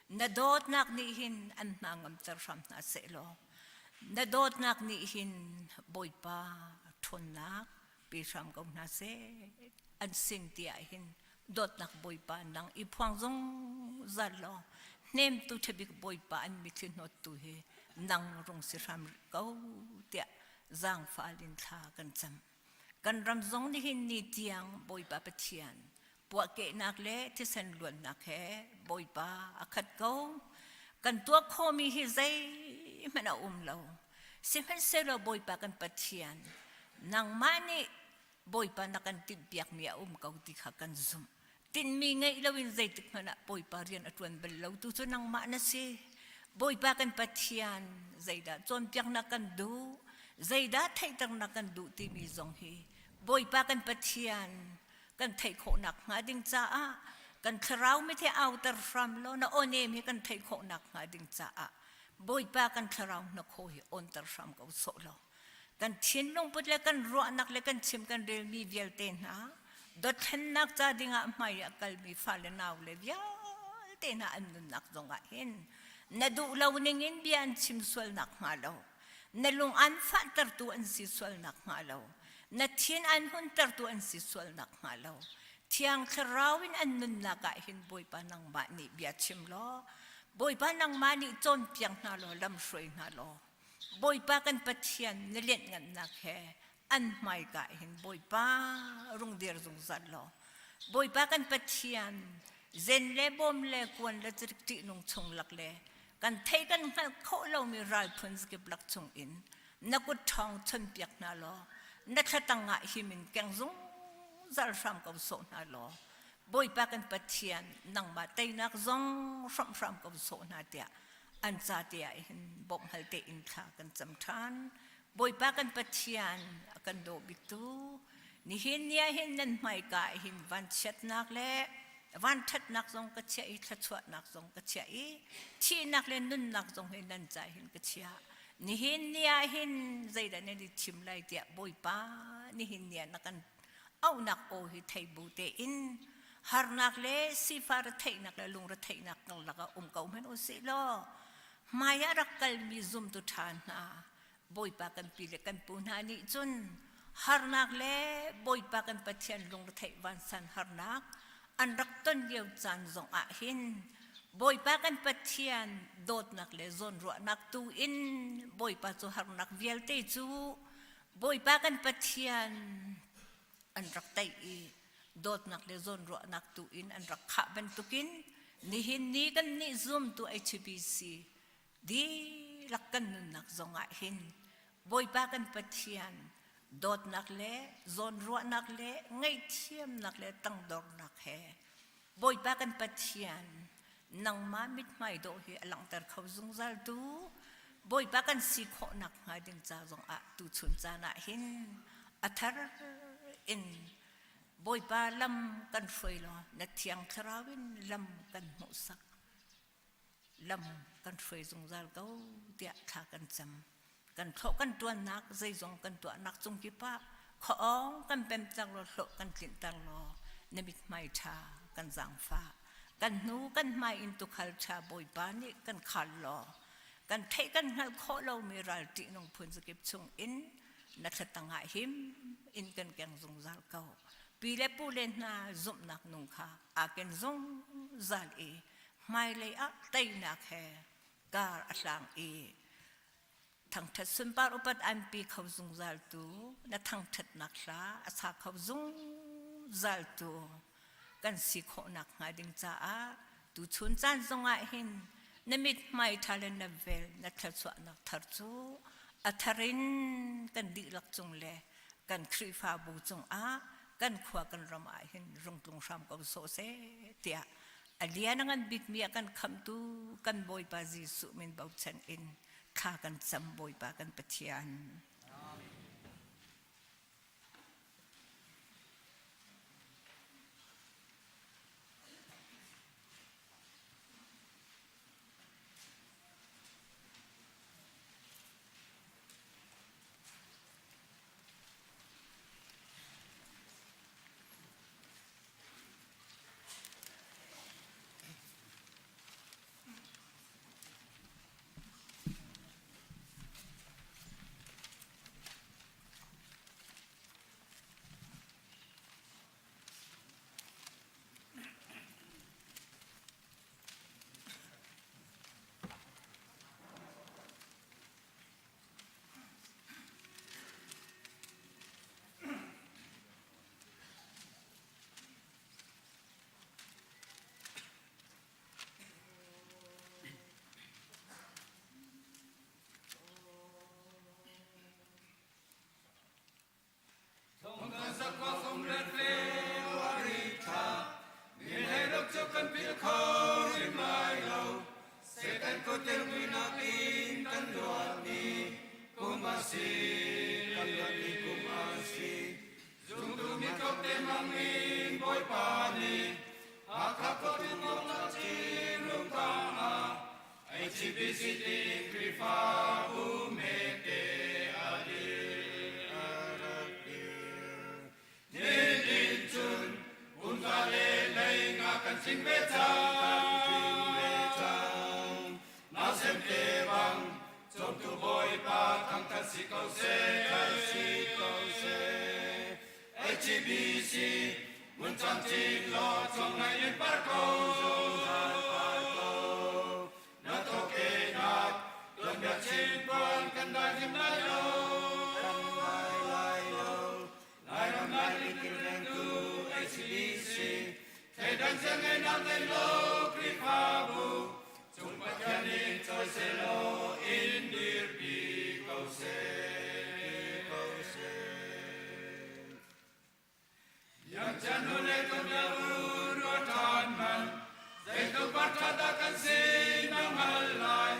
Speaker 6: Na dawtnak nih hin an hna ngamter hram hna sehlaw na dawtnak nih hin Bawipa ṭhawnnak pe hram ko hna seh. An sin ti ah hin dawtnak Bawipa nang i phuang zungzal law hnemtu ṭhabik Bawipa an mitthli hnawttu hi nang rung si hram ko tiah. zaangfal in thla kan cam. Kan ram zong nihin ni tiang Bawipa Pathian puahkehnak le thisen luannak he Bawipa a khat ko. Kan tuah khawhmi hi zeihmanh a um lo. Sihmanhsehlaw Bawipa kan Pathian, nangmah nih Bawipa na kan tinhpiakmi a um ko ti kha kan zumh. Tinhmi ngeih loin zeitik hmanh ah Bawipa rian a ṭuan bal lo tu cu nangmah na si. Bawipa kan Pathian, zeidah cawnpiaknak kan duh, zeidah theihternak kan duh timi zong hi Bawipa kan Pathian kan theih khawhnak hnga ding caah kan thlarau mit he auter hram law na aw nem hi kan theih khawhnak hnga ding caah Bawipa kan thlarau na khaw hi awnter hram ko sawh law kan thinlung put le kan ruahnak le kan chim kan relmi vialte hna dothlennak ca dingah hmai ah kalmi fale nau le vialte hna an nunnak zongah hin na duh lo ning in bia an chim sualnak hnga lo na lung an fahtertu an si sualnak hnga lo na thin an huntertu an si sualnak hnga lo thiang thlarau in an nunnak ah hin bawipa nangmah nih bia chim law bawipa nangmah nih cawnpiak hna law lam hruai hna law Bawipa kan Pathian na lianhngannak he an hmaika hin Bawipa rung dir zungzal law Bawipa kan Pathian zen le bawm le kuan le cirik ṭihnung chung lak le kan thei kan hngalh khawh lomi ral phun zakip lak chung in na kut ṭhawng chonpiak hna law na thlatang ah him in keng zungzal hram ko sawh hna law Bawipa kan Pathian nangmah teinak zong hramhram ko sawh hna tiah an ca te ah hin bawmh hal tein thla kan cam ṭhan. Bawipa kan Pathian a kan daw biktu nihin ni ah hin nan hmaika ah hin vanchiatnak le vanṭhatnak zong ka chiah i thluachuahnak zong ka chiah i thihnak le nunnak zong hi nan ca hin ka chiah. Nihin ni ah hin zeidah nan i thim lai tiah Bawipa nihin ni ah na kan auhnak aw hi thei bu tein harnak le sifah retheihnak le lungretheihnak karlak ah um ko hmanh usih law hmai ah rak kalmi zumtu ṭha hna Bawipa kan pi le kan pu hna nih cun harnak le Bawipa kan Pathian lungretheih vansan harnak an rak ton lio caan zong ah hin Bawipa kan Pathian dawtnak le zawnruahnak tu in Bawipa cu harnak vialte cu Bawipa kan Pathian an rak tei i dawtnak le zawnruahnak tu in an rak khah bantukin nihin ni kan nih zumtu HBC dihlak kan nunnak zongah hin Bawipa kan Pathian dawtnak le zawnruahnak le ngaihthiamnak le tangdornak he Bawipa kan Pathian nangmah mithmai dawh hi a langhter kho zungzal tu Bawipa kan si khawhnak hnga ding ca zongah tuchun caan ah hin a thar in Bawipa lam kan hruai law na thiang thlarau in lam kan hmuhsak lam kan hruai zungzal ko tiah thla kan cam. Kan thlawh kan ṭuannak zeizong kan tuahnak cung kip ah khuaawng kan pemter law hlawh kan tlinhter law na mithmai ṭha kan zaangfah. Kan hnu kan hmai in tuukhal ṭha Bawipa nih kan khal law kan theih kan hngalh khawh lomi ral ṭihnung phun zakip chung in na thlatang ah him in kan keng zungzal ko. Pi le pu le hna zumhnak nung kha aa ken zungzal i hmailei ah teinak he kar a hlang i thangṭhat sunpar upat an pi kho zungzal tu na thangṭhatnak hla a sa kho zungzal tu kan si khawhnak hnga ding caah tuchun caan zongah hin na mithmai ṭha le na vel na thluachuahnak thar cu a thar in kan dihlak cung le kan Khrihfabu cungah kan khua kan ram ah hin rung tlung hram ko sawh seh tiah a lian a ngan bikmi a kan khamhtu kan Bawipa Jesuh min bochan in thla kan cam Bawipa kan Pathian.
Speaker 1: Khuate mangin Bawipa nih Hakha khuapi kong chin lungtang ah HCBC tiin Khrihfabu mete a dir a rak dir. Nihin cun kumza le lei nga kan tling ve cang kan tling ve cang. Nausem te bang cawmtu Bawipa thangthat si ko seh si ko seh. HCBC mun camcin law cung ngai in par ko zungzal par ko. Na toke nak tuanbia chin puan kan dai hrim lai lo kan dai lai lo. Lairam Laimi kilvengtu HCBC thleidan siangngeinak ngei lo Khrihfabu cung Pathian in cawi sehlaw in dirpi ko seh ko seh. Yangchan nu le tuanbia u ruah ṭhan hmanh zeitluk par ṭha dah kan si na hngal lai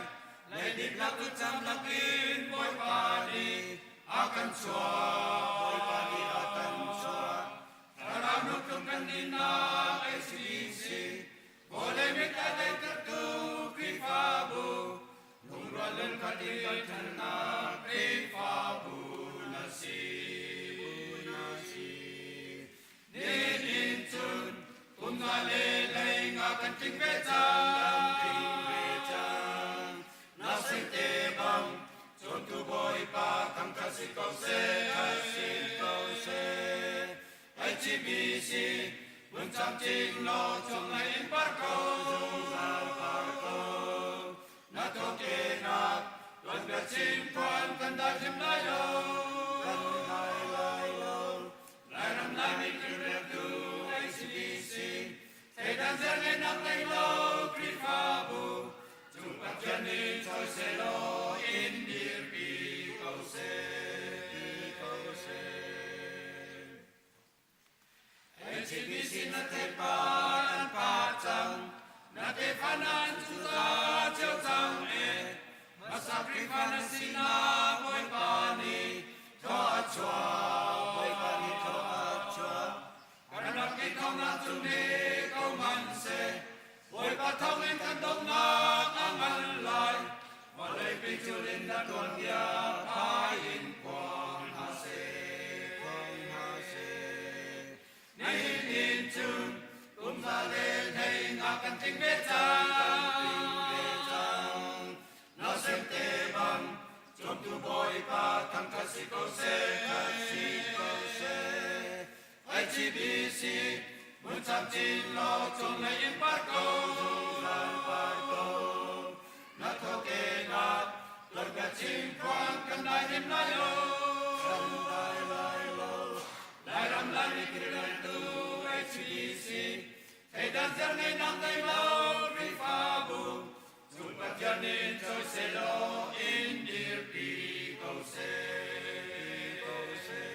Speaker 1: leidip lak u cam lakin Bawipa nih a kan chuah Bawipa nih a kan chuah thlarau nuktlung kan dinnak HCBC vawlei mit a deitertu Khrihfabu lungrual lungkhat in kan ṭhannak Khrihfabu na si na si nihin cun kum nga le lei nga kan tling ve cang kan tling ve cang Nausen te bang cawmtu Bawipa thangṭhat si ko seh, si ko seh. HCBC vun camcin law cunglei in par ko, zungzal par ko. Na thawhkehnak tuanbia chim phuan kan dai hrim lai lo, kan dai lai lo. Lairam Laimi kilvengtu HCBC thleidan zerngeihnak ngei lo Khrihfabu Cung Pathian nih cawi sehlaw in dirpi ko seh, ko seh. HCBC na theipar an par cang, na tefa nan cuza cio cang e. Hmasa Khrihfa na sinak Bawipa nih thaw a chuah, Bawipa nih thaw a chuah. Kan rak i thawngnak cu ne ko hmanhseh, Bawipa thawngin kan donghnak a ngan lai. Vawleipi culin na tuanbia phai in phuang hna seh, phuang hna seh. Nihin in cun kum za le hlei nga kan tling ve cang, kan tling ve cang. Nausen te bang cawmtu Bawipa thangṭhat si ko seh, ṭhat si ko seh. HCBC mun camcin law cunglei in par ko, zungzal par ko. Na thawkenak tuanbia chim phuan kan dai hrim lai lo, kan dai lai lo. Lairam Laimi kilvengtu HCBC thleidan zer ngeinak ngei lo Khrihfabu Cung Pathian in cawi sehlaw in dirpi ko seh, ko seh.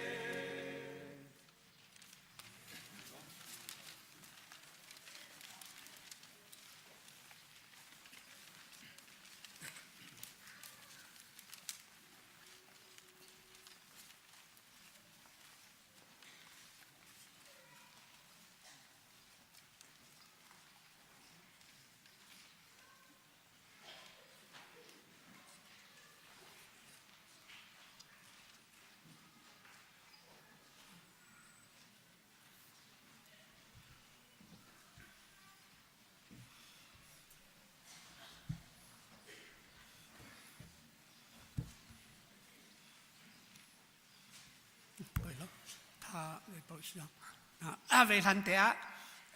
Speaker 7: A ve hlan te ah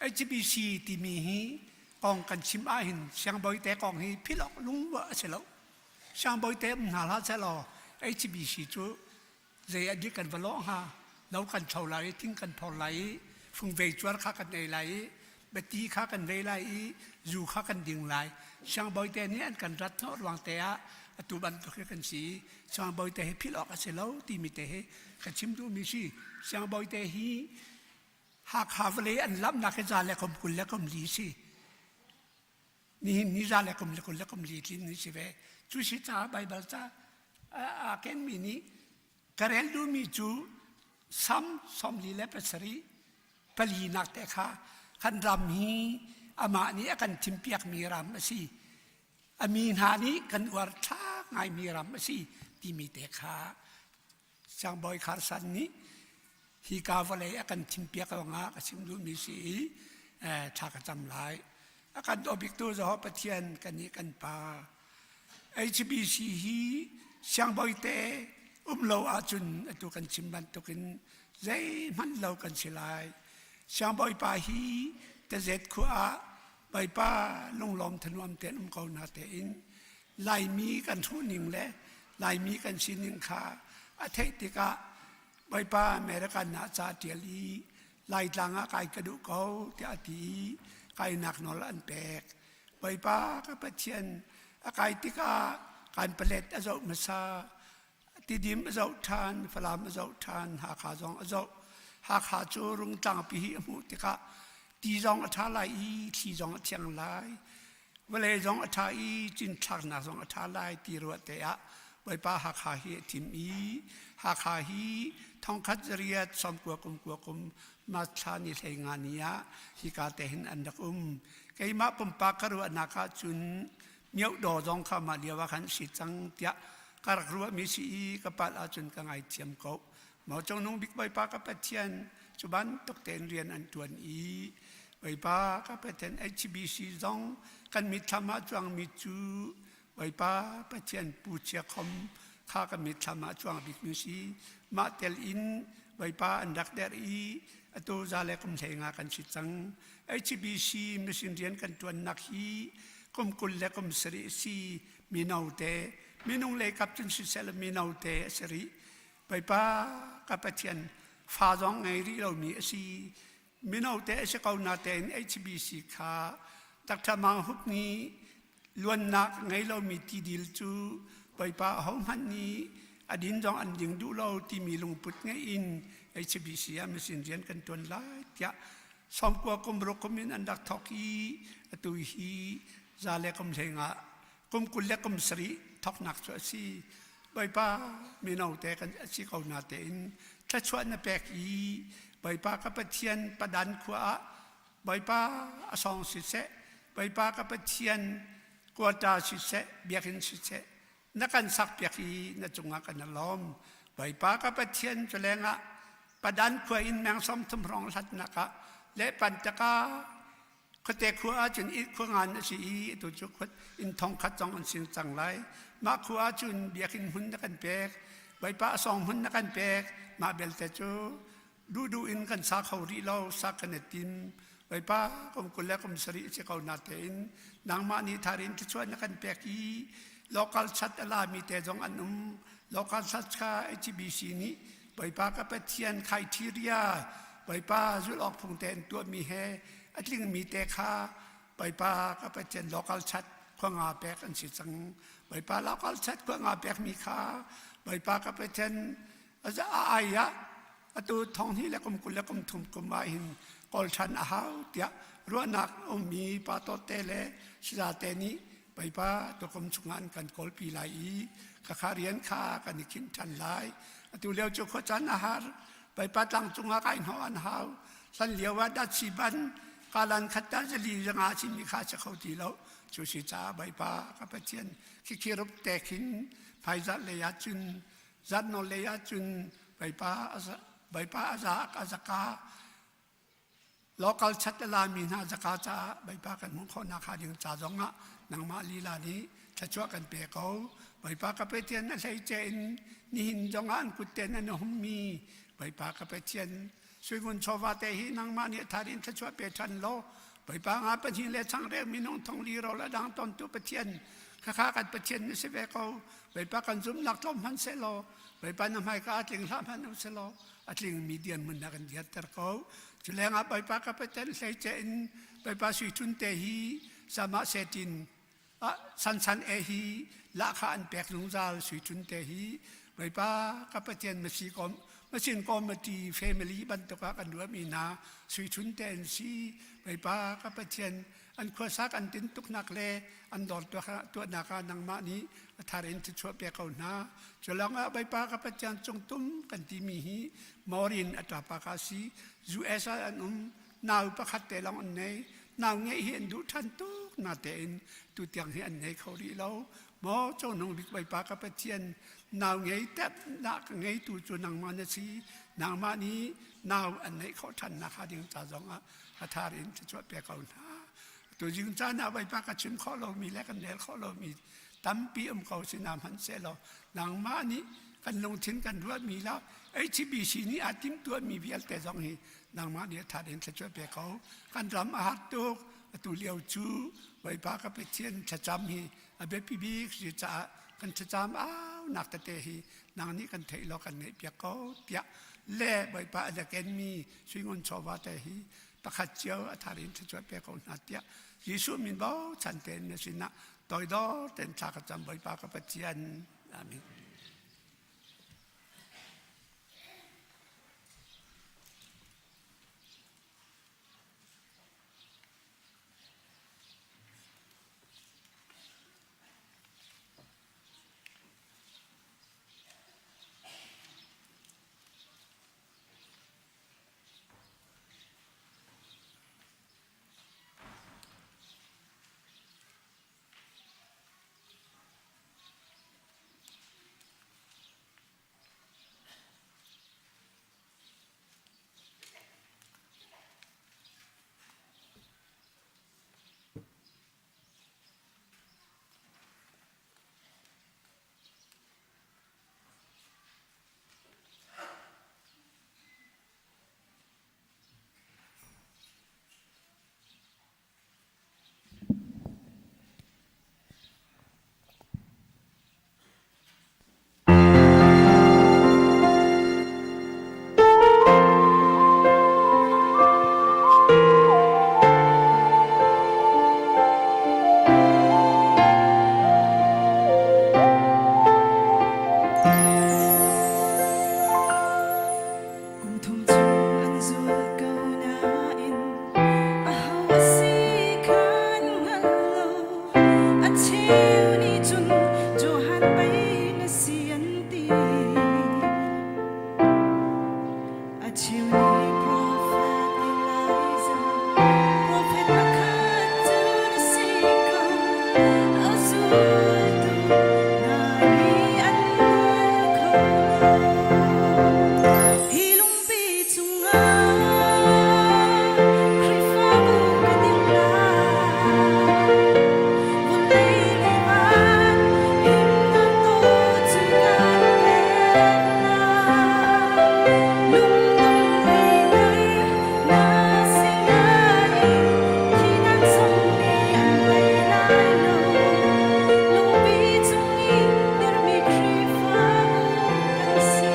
Speaker 7: HBC timi hi kong kan chim ahhin siangbawi te kong hi philh awk lung a si lo. Siangbawi te um hna hlah sehlaw HBC cu zei a dik kan va lawh hnga lo kan tho lai i thing kan phor lai i fungvei cuar kha kan ei lai i bati kha kan vei lai i zu kha kan ding lai. Siangbawi te nih an kan rat hnawh ruang te ah atu bantuk hi kan si i siangbawi te hi philh awk a si lo timi te hi ka chim duhmi si. Siangbawi te hi Hakha vawlei an lamhnak hi za le kum 20 le kum li si. Nihin ni za le kum le 20 le kum li tlin ni si ve. Cu si caah Baibal ca aa kenmi nih ka rel duhmi cu Sam 47. Palinak te kha kan ram hi amah nih a kan thimpiakmi ram a si. A mi hna nih kan uar thlak ngaimi ram a si timi te kha Siangbawi Kharsan nih hika vawlei a kan thimpiak ruangah ka chim duhmi si i thla ka cam lai. A kan daw biktu Jehovah Pathian kan nih kan Pa. HBC hi siangbawi te um lo ahcun atu kan chim bantukin zeihmanh lo kan si lai. Siangbawi pa hi tazet khua ah Bawipa lunglawm thanuam tein um ko na tein Laimi kan hruhning le Laimi kan sining kha a theih tikah Bawipa American ah ca ṭial i Laitlang ah kai ka duh ko tiah a ti i kainak nawl an pek. Bawipa ka Pathian a kai tikah kan palet a zoh hmasa Tidim a zoh ṭhan, Falam a zoh ṭhan, Hakha zong a zoh. Hakha cu Rungtlangpi hi a hmuh tikah ti zong a ṭha lai i thli zong a thiang lai. Vawlei zong a ṭha i cinthlaknak zong a ṭha lai ti ruah te ah Bawipa Hakha hi a thim i Hakha hi thongkhat zariat sawmkua kum kua kum March thla ni hlei nga ni ah hika te hin an rak um. Keimah pumpak ka ruahnak ah cun miohdaw zong kha mah lio ah khan si cang tiah ka rak ruahmi si i ka palh ahcun ka ngaithiam ko. Maw Cungnung Bik Bawipa ka Pathian cu bantuk tein rian an ṭuan i Bawipa ka Pathian HBC zong kan mitthlam ah cuangmi cu Bawipa Pathian Pu Chia Khom kha ka mitthlam ah cuang bikmi si. Mah tel in Bawipa an rak derh i atu za le kum hlei nga kan si cang. HBC mission rian kan ṭuannak hi kum 20 le kum sarih si mino te minung lei kap cun siseh mino te a si rih Bawipa ka Pathian fa zong ngei rih lomi a si mino te a si ko na tein HBC kha Dr. Mang Hup nih luannak ngei lomi tidil cu Bawipa ahohmanh nih a din zong an ding duh lo timi lungput ngei in HBC ah mission rian kan tuan lai tiah 90 kum ruk kum in an rak thawk i atu hi za le kum hleng ah kum 20 le kum sarih thawknak cu a si. Bawipa mino te kan a si ko na tein thluachuah na pek i Bawipa ka Pathian padan khua ah Bawipa a sawng siseh Bawipa ka Pathian quota siseh biakinn siseh na kan sakpiak i na cungah kan i lawm. Bawipa ka Pathian cu lengah Padan khua in meng 30 hrawng hlatnak ah le Pantaka khuate khua ahcun i khua ngan a si i atu cu khua inn thong khat zong an sing cang lai. Mah khua ahcun biakinn hmun na kan pek, Bawipa a sawng hmun na kan pek. Mah belte cu duhduh in kan sa kho rih lo, sak kan i tim. Bawipa kum 20 le kum sarih si ko na tein nangmah nih tharin thluachuah na kan pek i local chat a lami te zong an um. Local chat kha HBC nih Bawipa ka Pathian criteria Bawipa zulh awk phung te an tuahmi he a tlingmi te kha Bawipa ka Pathian local chat khua nga pek an si cang. Bawipa local chat khua nga pekmi kha Bawipa ka Pathian a ai ah atu thong hnih le kum 20 le kum thum kum ah hin kawl ṭhan a hau tiah ruahnak ummi pa tawte le sayate nih Bawipa tukum chungah an kan kawlpi lai i khakha rian kha kan i khinh ṭhan lai. Atu lio cu khuacaan a har. Bawipa tlang cungah kai hnawh an hau. Hlan lio ah datsi ban kalan khat ta zali zanga simi kha si kho ti lo. Cu si caah Bawipa ka Pathian khikhi rup te khin hmaizarh lei ah cun Zatnawl lei ahcun Bawipa Bawipa a za a zaka local chat a lami hna zaka caah Bawipa kan hmuh khawhnak hnga ding ca zongah nangmah lila nih thluachuah kan pe ko. Bawipa ka Pathian a hleice in nihin zongah an kut ten an hummi Bawipa ka Pathian Suingun chawva te hi nangmah nih thar in thluachuah pe ṭhan law Bawipa nga pahnih le changreu minung thong li rawl a dang tawntu Pathian khakha kan Pathian na si ve ko Bawipa kan zumhnak tlawm hmanh sehlaw Bawipa na hmaika a tling hlah hmanh u selaw a tlingmi dirhmun na kan dirter ko cu lengah Bawipa ka Pathian hleice in Bawipa sui ṭun te hi sama setin ah sansan e hi lahkhah an pek zungzal sui ṭun te hi Bawipa ka Pathian masi kom masin committee family bantuk ah kan ruahmi hna sui ṭun te an si Bawipa ka Pathian. An khuasak an tintuknak le an dawr tuahnak ah nangmah nih a thar in thluachuah pe ko hna. Cu lawngah Bawipa ka Pathian cungtum kan timi hi Maureen a ṭapa ka si. US ah an um. Nau pakhat te lawng an nei. Nau ngeih hi an duh ṭhan tuk natein tutiang hi an nei kho rih lo. Maw Cungnung Bik Bawipa ka Pathian, nau ngei tepnak ngeitu cu nangmah na si. Nangmah nih nau an neih khawh ṭhan nakhnga ding ca zongah a thar in thluachuah pe ko hna. Tuzing caan ah Bawipa ka chim khawh lomi le kan rel khawh lomi tampi um ko si na hmanhsehlaw nangmah nih kan lungthin kan ruahmi la HBC nih aa timhtuahmi vialte zong hi nangmah nih a thar in thluachuah pe ko. Kan ram a har tuk. Atu lio cu Bawipa ka Pathian thlacam hi a biapi bik si caah kan thlacam au nak tete hi nang nih kan theih law kan ngaihpiak ko tiah le Bawipa a kenmi suingun chawva te hi pakhat cio a thar in thluachuah pe ko hna tiah Jesuh min bochan tein na sinah toidor tein thla ka cam Bawipa ka Pathian. Amen.
Speaker 8: Kum thum chung an zul ko nain aho a si kha an hngal lo. A cheu nih cun Johan pei na si an ti. A cheu nih profet Elijah, profet pakhat cu na si ko. A zultu hna nih an hngal kho lo. Hi lungpi cungah Khrihfabu ka ding lai. Vawlei le van himnak tawh cu kan pek lai. Lungdong Peter na si lai i thihnak zong nih an tei lai lo. Lungpi cung i dirhmi Khrihfabu kan si.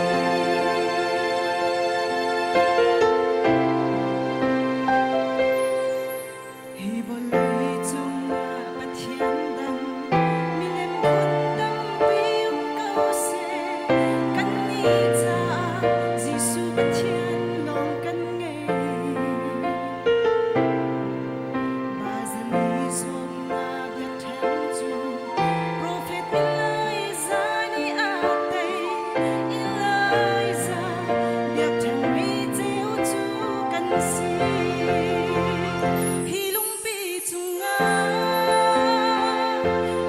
Speaker 8: Hi vawlei cungah Pathian dang milem phun tampi um ko seh. Kannih caah Jesuh Pathian lawng kan ngei. Bazali zuamnak biakṭheng cu profet Elijah nih a tei. Elijah biakṭheng ri ceu cu kan si. Hi lungpi cungah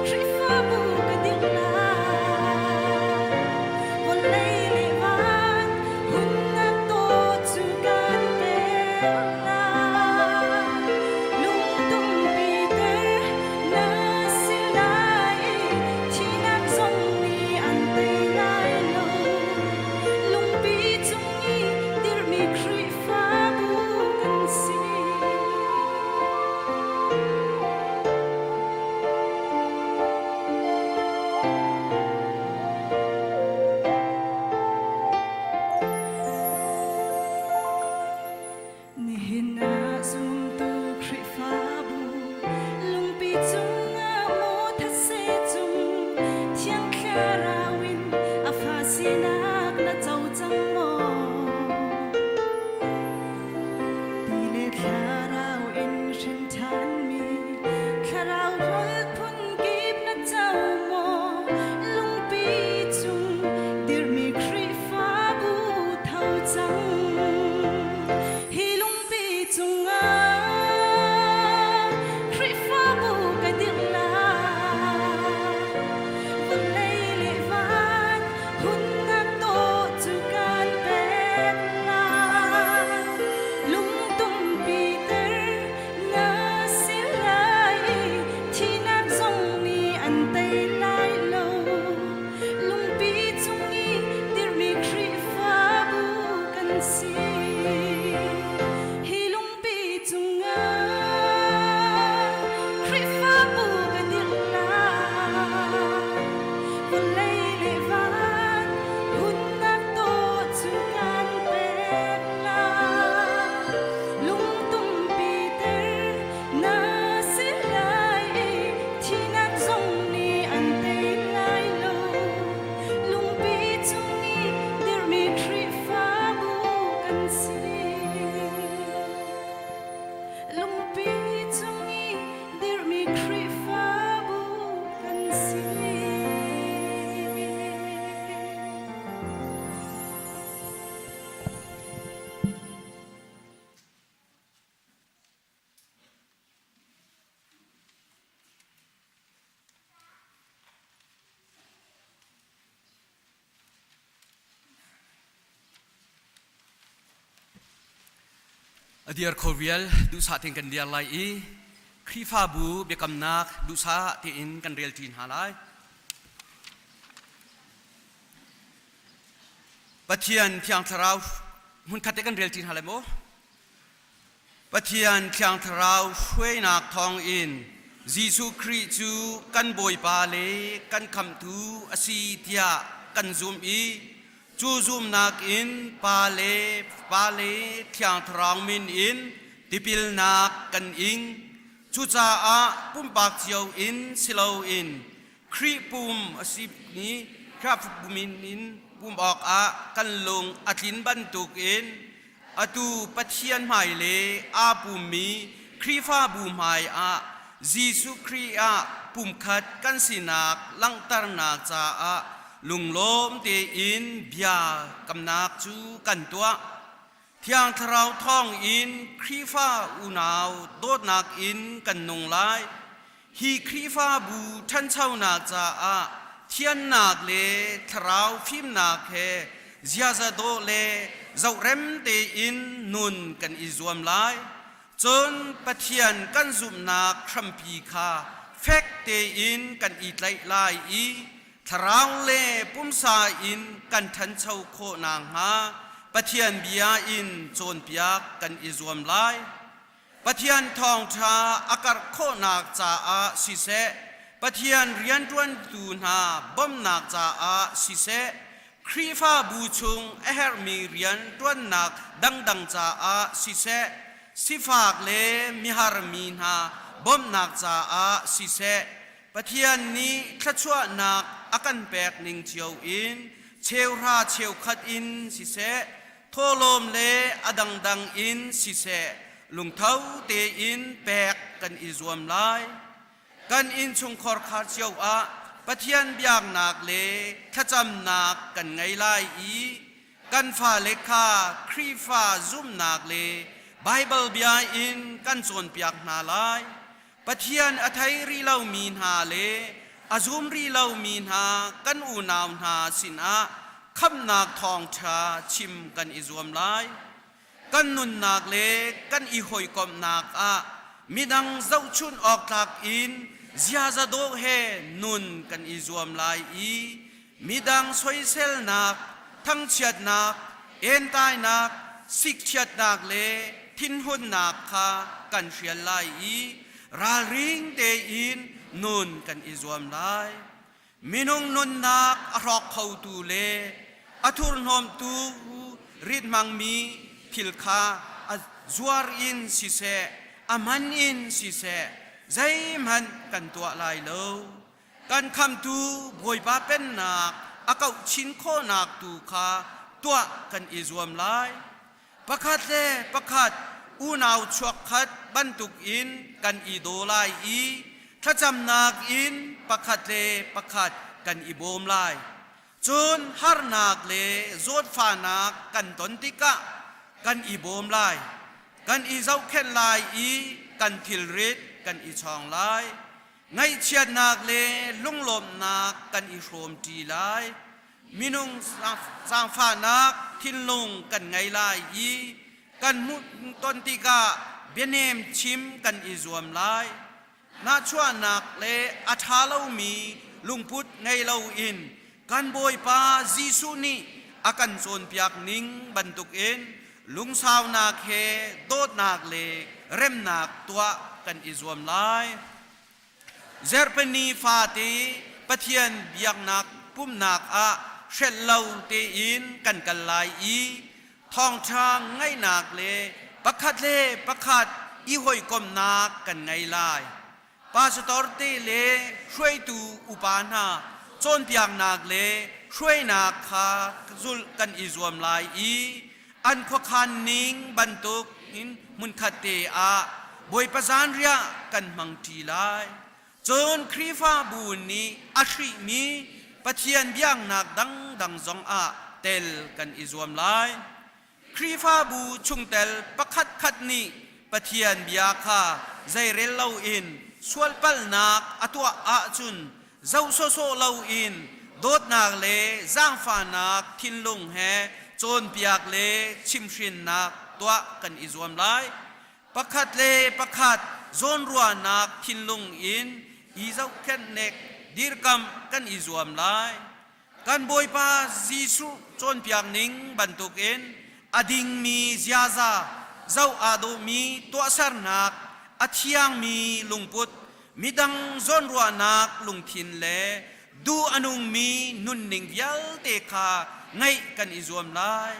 Speaker 8: Khrihfabu ka dirh lai. Vawlei le van hunnak tawh cu kan pek lai. Lungtum Peter na si lai i thihnak zong nih an tei lai lo. Lungpi cung i dirhmi Khrihfabu kan si. Nihin ah zumtu Khrihfabu lungpi cungah maw thase cung Thiang Thlarau in a fa sinak na co cang maw? Ti le Thlarau in hrin ṭhanmi.
Speaker 9: A dir kho vial duhsah tein kan dir lai i Khrihfabu biakamnak duhsah tein kan rel ṭi hna lai. Pathian Thiang Thlarau hmunkhat te kan rel ṭi hna lai maw? Pathian Thiang Thlarau hruainak thawngin Jesuh Khrih cu kan Bawipa le kan Khamhtu a si tiah kan zumh i cu zumhnak in Pa le Pa le Thiang Thlarau min in tipilnak kan ing. Cucaah pumpak cio in si loin Khrih pum a simi Khrihfabu min in pum awkah kan lung a tlin bantukin atu Pathian hmai le aa pummi Khrihfabu hmaiah Jesuh Khrih ah pumkhat kan sinak langhternak caah lunglawm tein bia kamnak cu kan tuah. Thiang Thlarau thawngin Khrihfa unau dawtnak in kan nung lai. Hi Khrihfabu ṭhanchonak caah thiannak le thlarau fimnak he ziaza dawh le zohrem tein nun kan i zuam lai. Cun Pathian kan zumhnak hrampi kha fek tein kan i tlaih lai i thlarau le pumsa in kan ṭhancho khawh nakhnga Pathian bia in cawnpiak kan i zuam lai. Pathian thawngṭha a karh khawhnak caah siseh, Pathian rianṭuantu hna bawmhnak caah siseh, Khrihfabu chung a herhmi rian ṭuannak dangdang caah siseh, sifak le mihar mi hna bawmhnak caah siseh, Pathian nih thluachuahnak a kan pek ning cio in cheuhra cheukhat in siseh, thawhlawm le a dangdang in siseh, lungtho tein pek kan i zuam lai. Kan innchungkhar khar cio ah Pathian biaknak le thlacamnak kan ngei lai i kan fale kha Khrihfa zumhnak le Baibal bia in kan cawnpiak hna lai. Pathian a thei rih lomi hna le a zum rih lomi hna kan unau hna sinah khamhnak thawngṭha chim kan i zuam lai. Kan nunnak le kan i hawikomhnak ah midang zohchunh awk tlak in ziaza dawh he nun kan i zuam lai i midang soiselnak, thangchiatnak, entainak, sikchiatnak le thinhunnak kha kan hrial lai i ralring tein nun kan i zuam lai. Minung nunnak a hrawk khotu le a thurhnawmtu rit hmangmi thil kha a zuar in siseh, a man in siseh, zeihmanh kan tuah lai lo. Kan khamtu Bawipa Pennak a kauh chin khawhnak tu kha tuah kan i zuam lai. Pakhat le pakhat unau chuakkhat bantukin kan i daw lai i thlacamnak in pakhat le pakhat kan i bawm lai. Cun harnak le zawtfahnak kan ton tikah kan i bawm lai. Kan i zohkhenh lai i kan thilrit kan i chawng lai. Ngaihchiatnak le lunglawmhnak kan i hrawmṭi lai. Minung zaangfahnak thinlung kan ngei lai i kan hmuh ton tikah bianem chim kan i zuam lai. Nahchuahnak le a ṭha lomi lungput ngei loin kan Bawipa Jesuh nih a kan cawnpiak ning bantukin lungsaunak he dawtnak le remnak tuah kan i zuam lai. Zerpani fate Pathian biaknak pumhnak ah hrelh lo tein kan kal lai i thawngṭha ngaihnak le pakhat le pakhat i hawikomhnak kan ngei lai. Pastor te le hruaitu upa hna cawnpiaknak le hruainak kha zulh kan i zuam lai i an khuakhan ning bantuk in hmunkhat te ah Bawipa zanriah kan hmang ṭi lai. Cun Khrihfabu nih a hrihmi Pathian biaknak dangdang zong ah tel kan i zuam lai. Khrihfabu chungtel pakhatkhat nih Pathian bia kha zeirel loin sualpalhnak a tuah ahcun zoh sawhsawh loin dawtnak le zaangfahnak thinlung he cawnpiak le chimhhrinnak. tuah kan i zuam lai. Pakhat le pakhat zawnruahnak thinlung in i zohkhenhnek dirkamh kan i zuam lai. Kan Bawipa Jesuh cawnpiak ning bantukin a dingmi ziaza, zoh aa dawhmi tuahsernak, a thiangmi lungput, midang zawnruahnak lungthin le duh a nungmi nunning vialte kha ngeih kan i zuam lai.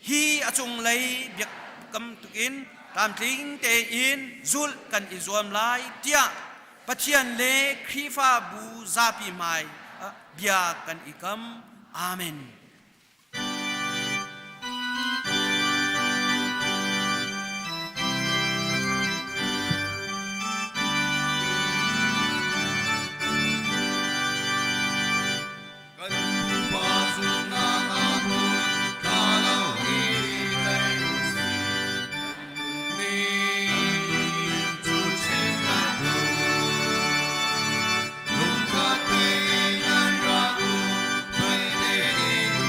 Speaker 9: Hi a cunglei biakam tukin tlamtling tein zulh kan i zuam lai tiah Pathian le Khrihfabu zapi hmai bia kan i kam. Amen.
Speaker 1: Kan pupa zumhnak ah hmun tla lo hi tei usih. Ni cu chim kan duh. Lungkhat tein nan rak um, fel tein.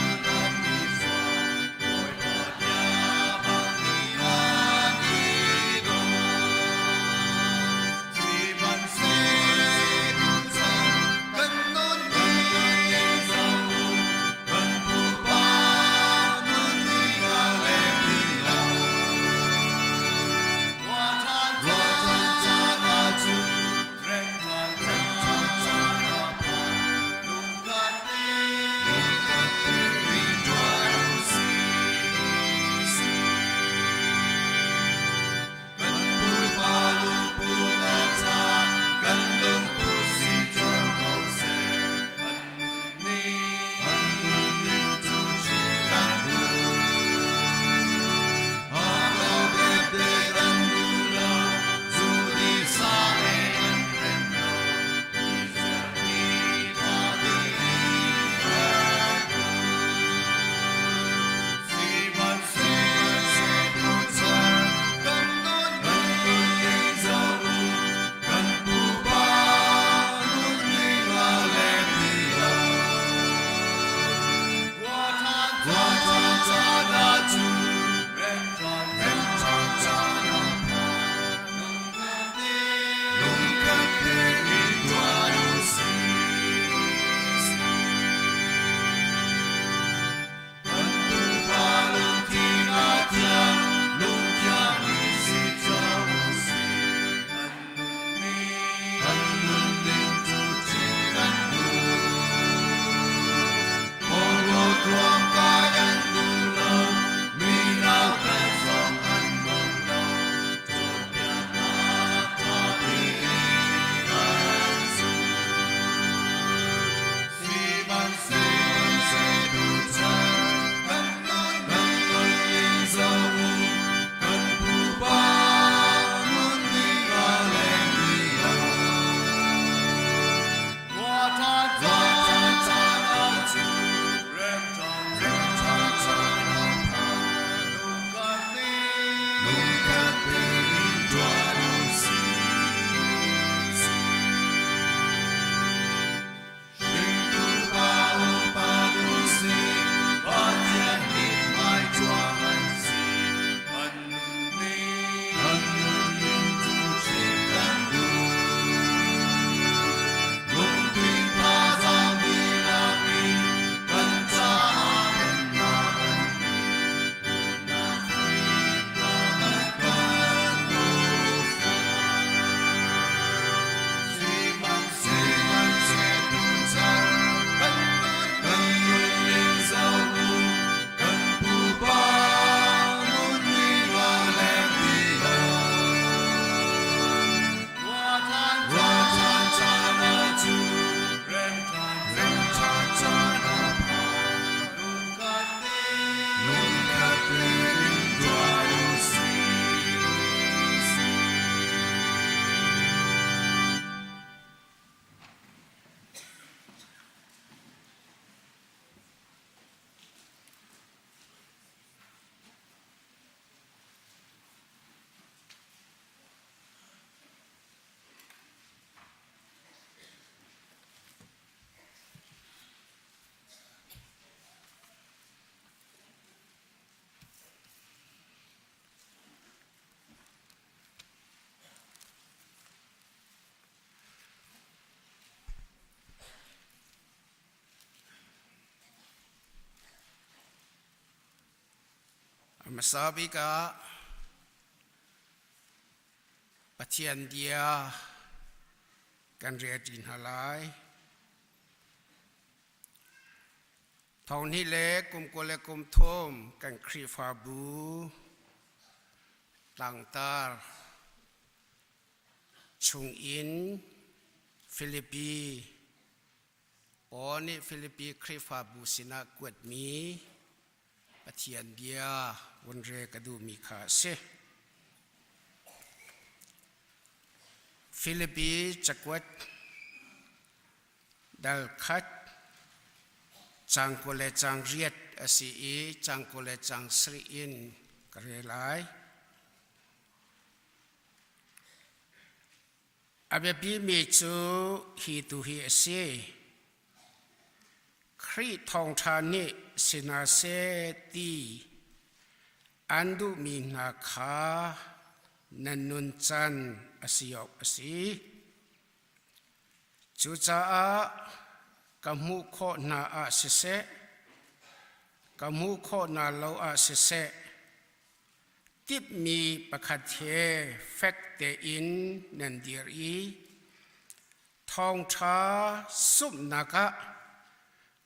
Speaker 10: Hmasa bik ah Pathian bia kan rel ṭi hna lai. Thonghnih le kum 23 kan Khrihfabu tlangtar chungin Filipi Paul nih Filipi Khrihfabu sinah kuatmi Pathian bia vun rel ka duhmi kha a si. Filipi cakuat dal khat cang 20 le cang riat a si i cang 20 le cang sarih in ka rel lai. A biapimi cu hi tu hi a si. Khrih thawngṭha nih si hna seh ti an duhmi hna kha nan nuncan a si awk a si. Cucaah ka hmuh khawh hna ah siseh, ka hmuh khawh hna lo ah siseh, timhmi pakhat he fek tein nan dir i thawngṭha zumhnak ah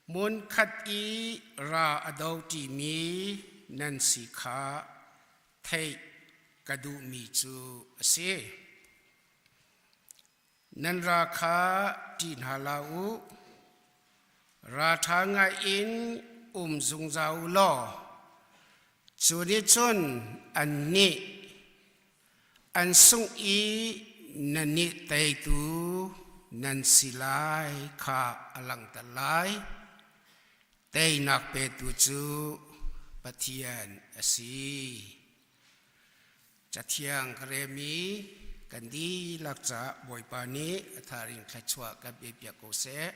Speaker 10: hmunkhat i ra a do ṭimi nan si kha theih ka duhmi cu a si. Nan ra kha ṭih hna hlah u. Ralṭha ngai in um zungzal u law cu nih cun annih an sungh i nannih teitu nan si lai kha a langhter lai. Teinak petu cu Pathian a si. Cathiang ka remi kan dihlak caah Bawipa nih a tharing thluachuah kan pe piak ko seh.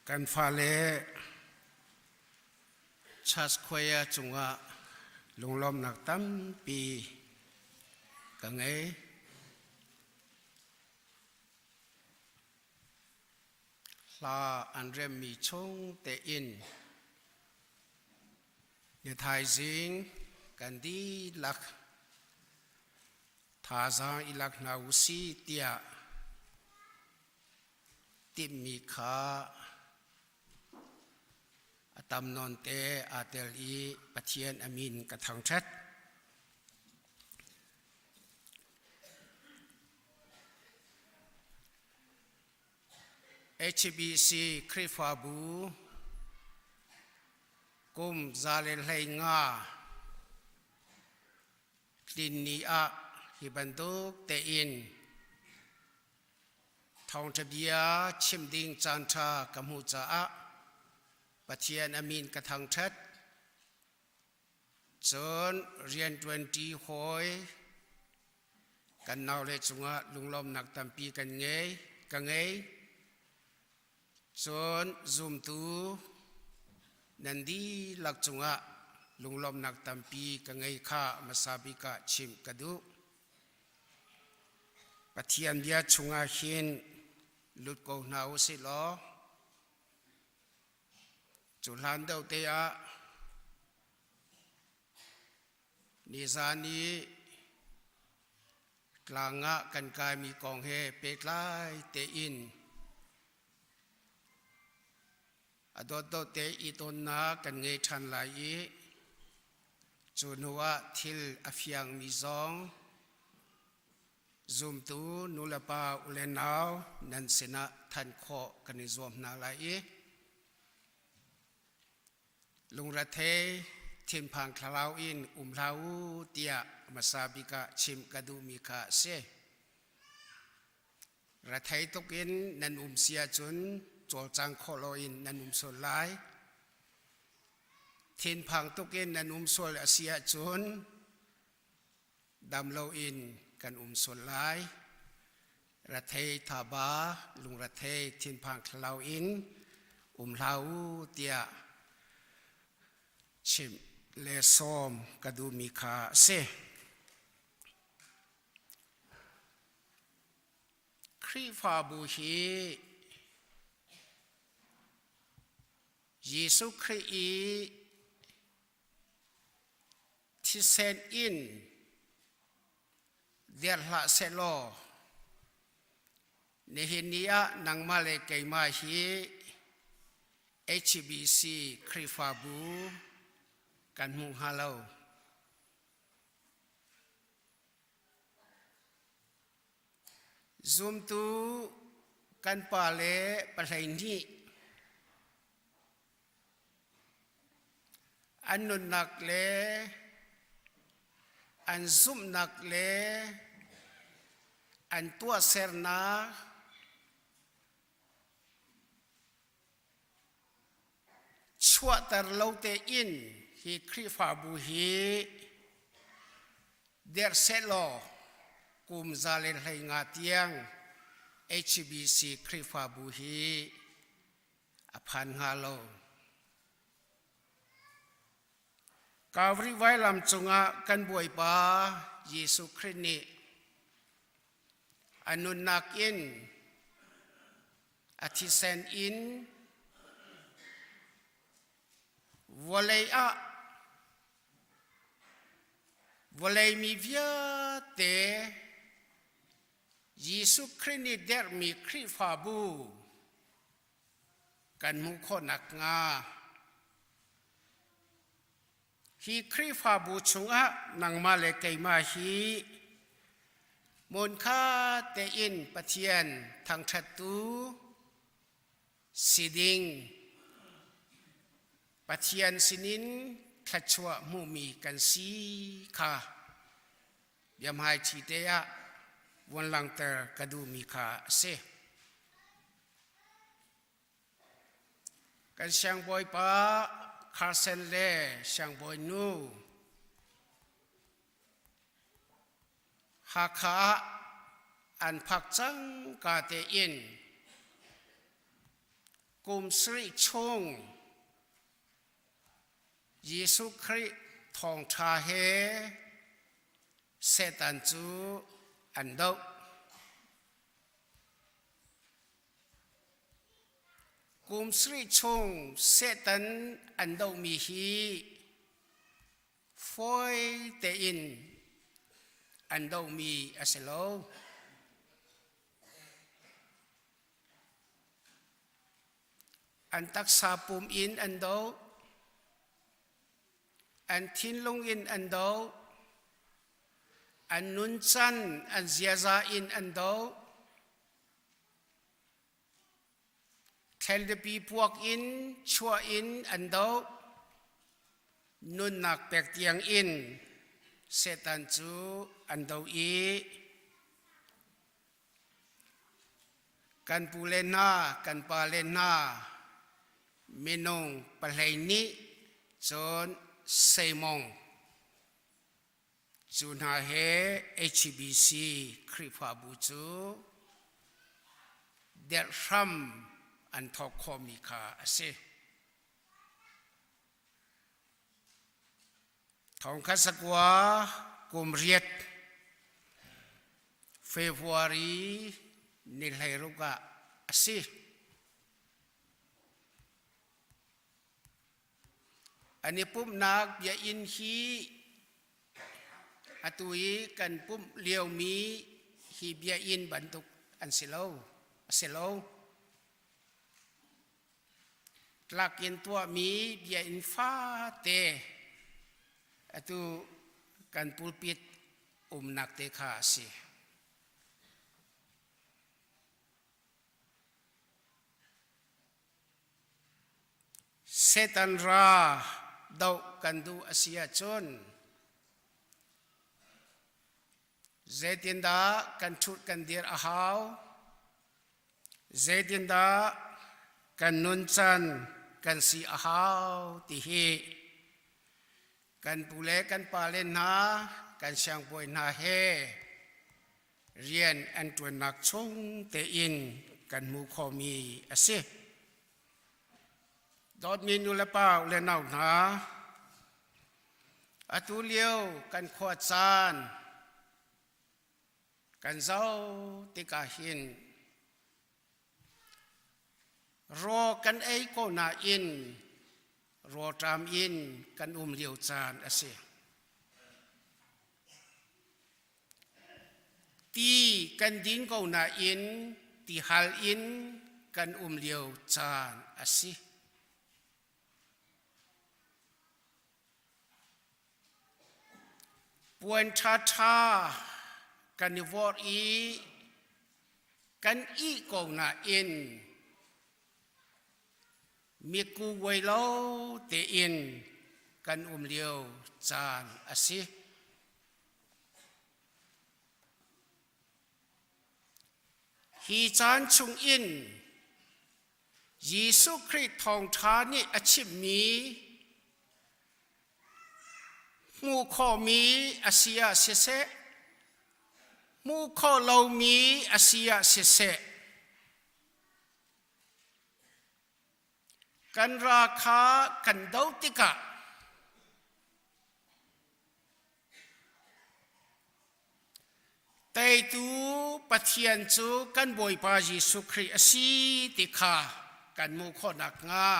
Speaker 10: Kan fale Church Choir cungah lunglawmnak tampi ka ngei. Hla an remmi chung tein ni thaizing kan dihlak thazaang i lak hna usih tiah timhmi kha a tam nawn te aa tel i Pathian a min ka thangṭhat. HBC Khrihfabu kum 115 tlin ni ah hi bantuk tein Thawngṭha bia chim ding caanṭha ka hmuh caah Pathian a min ka thangṭhat. Cun rianṭuanṭi hawi kan naule cungah lunglawmnak tampi kan ngei, ka ngei. Cun zumtu nan dihlak cungah lunglawmnak tampi ka ngei kha hmasa bik ah chimh ka duh. Pathian bia chungah hin lut ko hna u sih law cu hlan deuh te ah nizan i tlang ah kan kaimi kong he pehtlai tein A dawtdawt te i tonnak kan ngei ṭhan lai i cu hnu ah thil a fiangmi zong zumtu nulepa ule nau nan sinah thanh khawh kan i zuam hna lai i lungrethei thinphang thlarau in um hlah u tiah hmasa bik ah chimh ka duhmi kha a si. Rethei tuk in nan um si ahcun cawlcang khawh loin nan um sual lai. Thinphang tuk in nan um sual a si ahcun dam loin kan um sual lai. Rethei thaba lungrethei thinphang thlalau in um hlah u tiah chimh le sawm ka duhmi kha a si. Khrihfabu hi Jesuh Khrih i thisen in der hlah sehlaw nihin ni ah nangmah le keimah hi HBC Khrihfabu kan hmu hnga lo. Zumtu kan pa le pahlei nih an nunnak le an zumhnak le an tuahsernak Chuahter lo tein hi Khrihfabu hi derh sehlaw kum 115 tiang HBC Khrihfabu hi a phan hnga lo. Calvary vailam cungah kan Bawipa Jesuh Khrih nih a nunnak in A thisen in vawlei ah vawlei mi vialte Jesuh Khrih nih derhmi Khrihfabu kan hmuh khawh nakhnga Hi Khrihfabu chungah nangmah le keimah hi hmunkha tein Pathian thangṭhattu si ding Pathian sinin thluachuah hmuhmi kan si kha biahmaiṭhi te ah vun langhter ka duhmi kha a si. Kan siangbawipa Carson le siangbawinu Hakha ah an phak cang ka tein. Kum sarih chung Jesuh Khrih thawngṭha he Satan cu an doh. Kum sarih chung Satan an dohmi hi fawi tein an dohmi a si lo. An taksa pum in an doh. An thinlung in an doh. An nuncan, an ziaza in an doh. Thlenripi puak in chuah in an doh. Nunnak pek tiang in Satan cu an doh i Kan pule hna, kan pale hna, minung pahlei nih cun seimong cu hna he HBC Khrihfabu cu derh hram an thawk khawhmi kha a si. Thongkhat sakua kum riat February ni 16 ah a si. An i pumhnak biainn hi atu i kan pumh liomi hi biainn bantuk an si lo. A si lo. Tlak in tuahmi biainn fate atu kan pulpit umnak te kha a si. Satan ra doh kan duh a si ahcun zeitindah kan ṭhut kan dir a hau? Zeitindah kan nuncan kan si a hau ti hi kan pu le kan pale hna kan siangbawi hna he rian an ṭuannak chung tein kan hmuh khawhmi a si. Dawtmi nu le pa u le nau hna, atu lio kan khua caan Kan zoh tikah hin raw kan ei ko nain rawṭam in kan um lio caan a si. Ti kan din ko nain tihal in kan um lio caan a si. Puan ṭhaṭha kan i vorh i kan ih ko nain miku vuai lo tein kan um lio caan a si. Hi caan chungin Jesuh Khrih thawngṭha nih a chimmi hmuh khawhmi a si ah siseh, hmuh khawh lomi a si ah siseh, kan ra kha kan doh tikah Teitu Pathian cu kan Bawipa Jesuh Khrih a si ti kha kan hmuh khawh nakhnga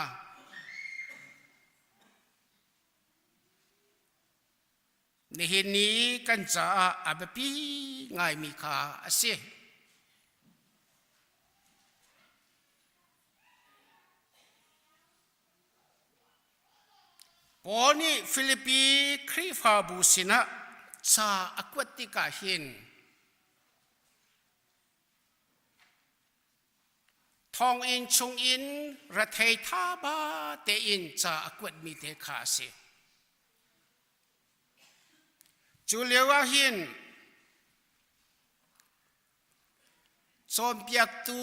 Speaker 10: nihin ni kan caah a biapi ngaimi kha a si. Paul nih Filipi Khrihfabu sinah ca a kuat tikah hin thonginn chungin rethei thaba tein ca a kuatmi te kha a si. Cu lio ah hin cawnpiaktu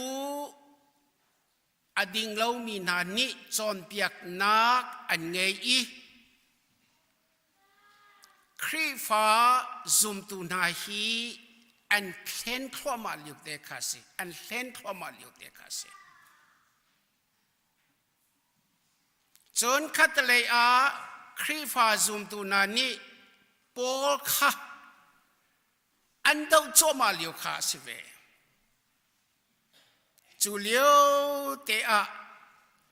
Speaker 10: a ding lomi hna nih cawnpiaknak an ngei i Khrihfa zumtu hna hi an thlen thluahmah lio te kha a si. An hlen thluahmah lio te kha a si. Cun khattelei ah Khrihfa zumtu hna nih Paul kha an doh cuahmah lio kha a si ve. Cu lio te ah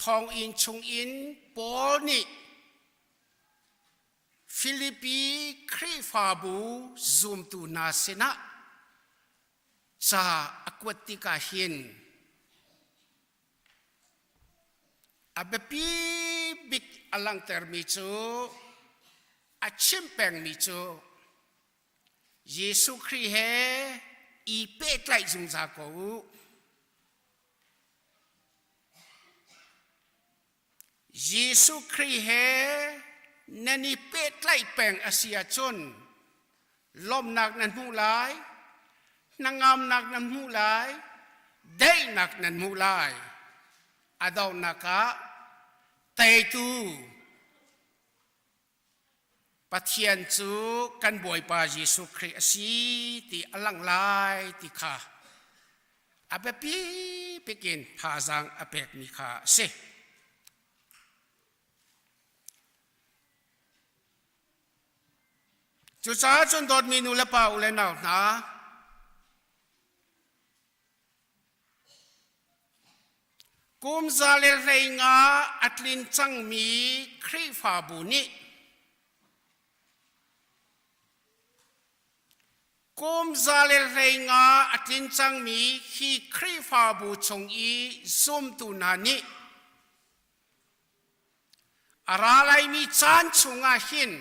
Speaker 10: thonginn chungin Paul nih Filipi Khrihfabu zumtu hna sinah ca a kuat tikah hin a biapi bik a langhtermi cu a chim pengmi cu Jesuh Khrih he i pehtlaih zungzal ko u. Jesuh Khrih he nan i pehtlaih peng a si ahcun lawmhnak nan hmuh lai, hnangamnak nan hmuh lai, daihnak nan hmuh lai. A donghnak ah teitu Pathian cu kan Bawipa Jesuh Khrih a si ti a langh lai ti kha a biapi bik in thazaang a pekmi kha a si. Cucaah cun dawtmi nu le pa u le nau hna, Kum 115 a tlin cangmi Khrihfabu nih kum 115 a tlin cangmi hi Khrihfabu chung i zumtu hna nih a ra laimi caan chungah hin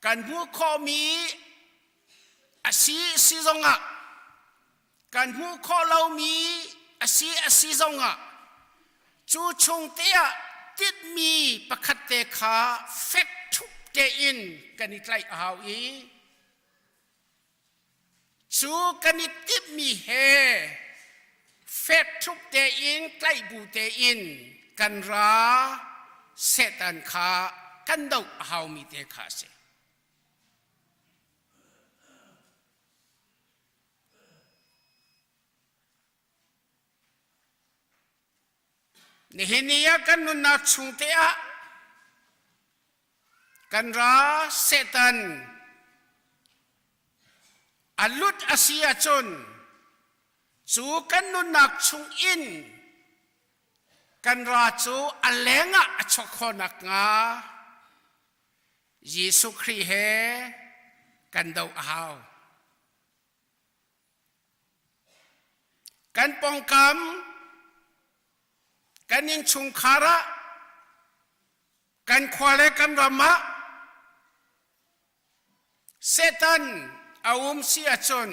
Speaker 10: Kan hmuh khawhmi a si si zongah kan hmuh khawh lomi a si a si zongah cu chung te ah tinhmi pakhat te kha fek ṭhup tein kan i tlaih a hau i Cu kan i timhmi he fek ṭhup tein tlaih bu tein kan ra Satan kha kan doh a haumi te kha a si. Nihin ni ah kan nunnak chung te ah kan ra Satan a lut a si ahcun cu kan nunnak chung in kan ra cu a leng ah a chuak khawh nakhnga Jesuh Khrih he kan doh a hau. Kan pawngkam, kan innchungkhar ah, kan khua le kan ram ah Satan a um si ahcun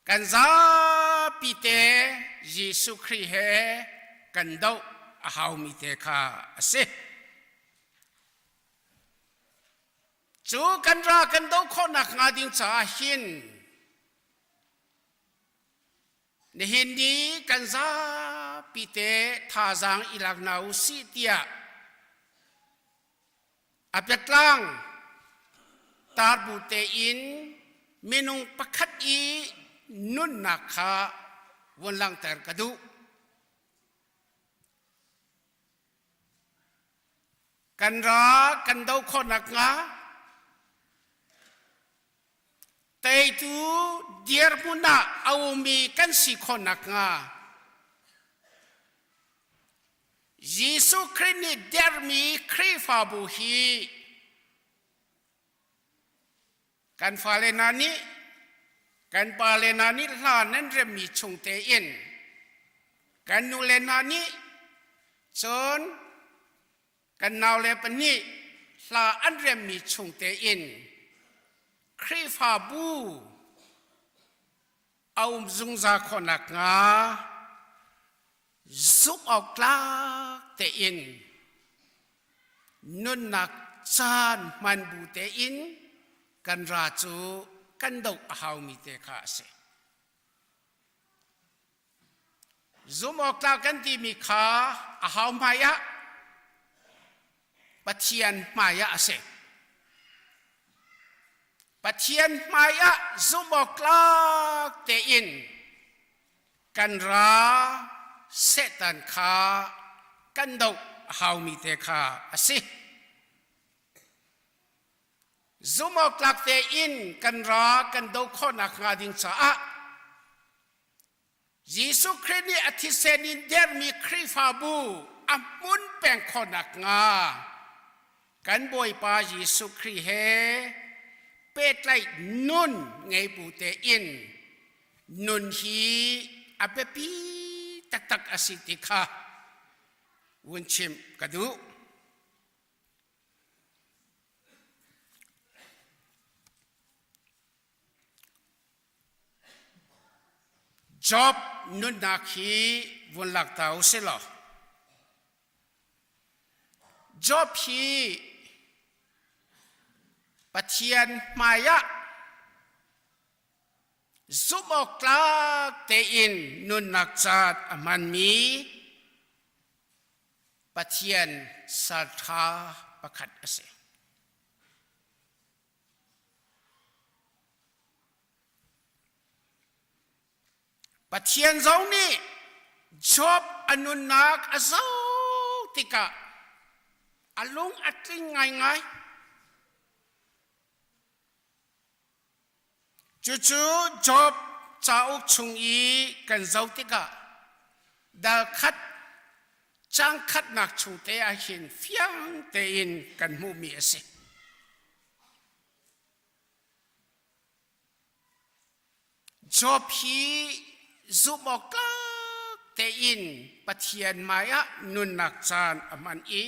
Speaker 10: kan zapi te Jesuh Khrih he kan doh a haumi te kha a si. Cu kan ra kan doh khawhnak hnga ding caah hin nihin ni kan zapi te thazaang i lak hna u sih tiah a biatlang tarbu tein minung pakhat i nunnak kha vun langhter ka duh. Kan ra kan do khawh nakhnga teitu dirhmun ah a ummi kan si khawh nakhnga Jesuh Khrih nih dermi Khrihfabu hi kan fale hna nih kan pale hna nih hla nan remmi chung tein kan nule hna nih cun kan naule pahnih hla an remmi chung tein Khrihfabu a um zungzal khawh nakhnga zumh awk tlak tein nunnak caan hman bu tein kan ra cu kan doh a haumi te kha a si. Zumh awk tlak kan timi kha a hau hmai ah Pathian hmai ah a si. Pathian hmai ah zumh awk tlak tein kan ra. Satan kha kan doh a haumi te kha a si. Zumhawktlak tein kan ra kan doh khawhnak hnga ding caah Jesuh Khrih nih a thisen in dermi Khrihfabu a hmun peng khawhnak hnga kan Bawipa Jesuh Khrih he pehtlaih nun ngei bu tein nun hi a biapi taktak a si ti kha vun chimh ka duh. Job nunnak hi vun lak ta u sih law Job hi Pathian hmaiah zumh awk tlak tein nunnak caan a hmanmi Pathian salṭha pakhat a si. Pathian zong nih Job a nunnak a zoh tikah a lung a tling ngaingai. Cucu Job cauk chung i kan zoh tikah dal khat cang khatnak chung te ah hin fiang tein kan hmuhmi a si. Job hi zumh awk tlak tein Pathian hmaiah nunnak caan a hman i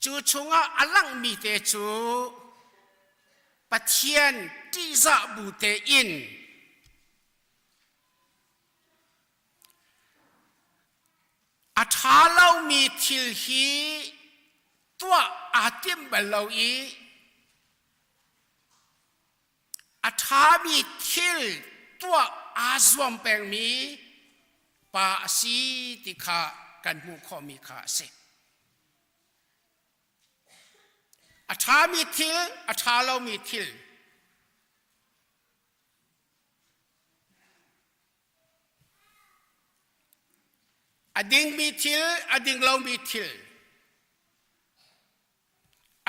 Speaker 10: cu chungah a langhmi te cu Pathian ṭihzah bu tein A ṭha lomi thil hi tuah aa tim bal lo i a ṭhami thil tuah aa zuam pengmi pa a si ti kha kan hmuh khawhmi kha a si. A ṭhami thil, a ṭha lomi thil A dingmi thil, a ding lomi thil.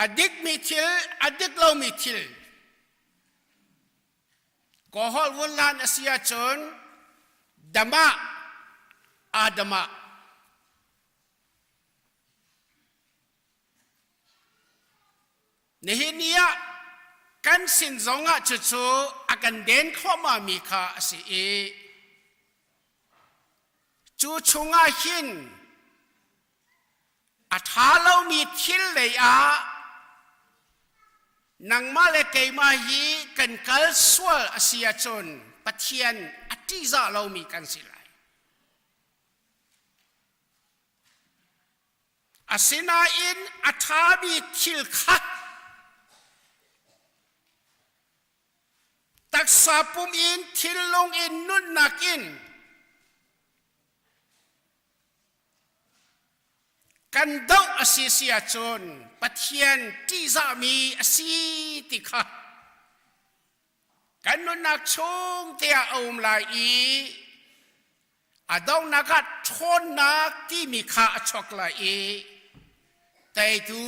Speaker 10: A dikmi thil, a dik lomi thil. Kawhol vunlan a si ahcun damah adamah Nihin ni ah kan sin zongah cucu a kan den thluahmahmi kha a si i cu chungah hin a ṭha lomi thil lei ah nangmah le keimah hi kan kal sual a si ahcun Pathian a ṭihzah lomi kan si lai. Asinain a ṭhami thil kha taksa pum in thinlung in nunnak in kan doh a si si ahcun Pathian ṭihzahmi a si ti kha kan nunnak chung te ah a um lai i A donghnak ah ṭhawnnak timi kha a chuak lai i teitu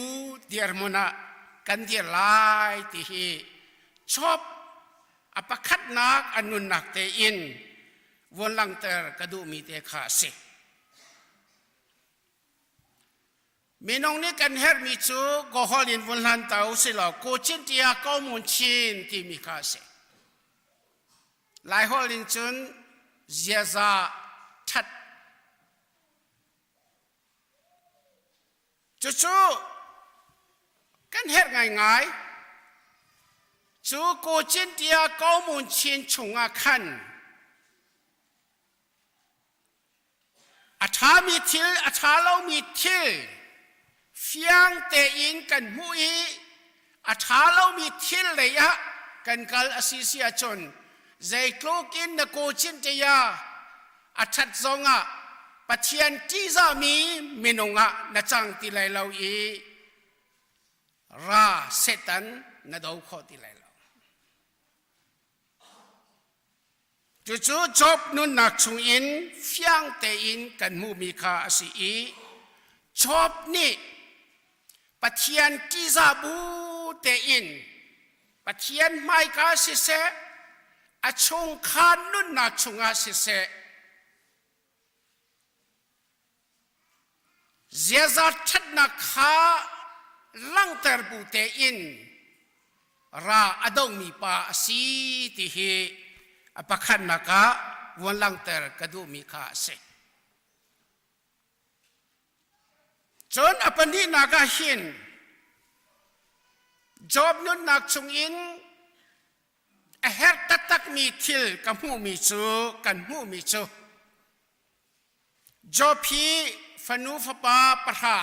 Speaker 10: dirhmun ah kan dir lai ti hi chop a pakhatnak a nunnak tein vun langhter ka duhmi te kha a si. Minung nih kan herhmi cu gohol in vun hlan ta u si law ko chin tiah ko mun chin timi kha a si. Laiholh in cun ziaza ṭhat. Cucu kan herh ngaingai. Cu Kawchin tiah Komun Chin chungah khan A ṭhami thil, a ṭha lomi thil fiang tein kan hmuh i a ṭha lomi thil lei ah kan kal a si si ahcun zeitluk in na kawchin ṭia a ṭhat zongah Pathian ṭihzahmi minung ah na cang ti lai lo i ra Satan na do khawh ti lai lo. Cucu Job nunnak chungin fiang tein kan hmuhmi kha a si i Job nih Pathian ṭihzah bu tein Pathian hmaika siseh, a chungkhar nunnak chungah siseh, ziaza ṭhatnak kha langhter bu tein ra a domi pa a si ti hi a pakhatnak ah vuan langhter ka duhmi kha a si. Cun a pahnihnak ah hin Job nunnak chungin a herh taktakmi thil ka hmuhmi cu kan hmuhmi cu Job hi fanu fapa pahra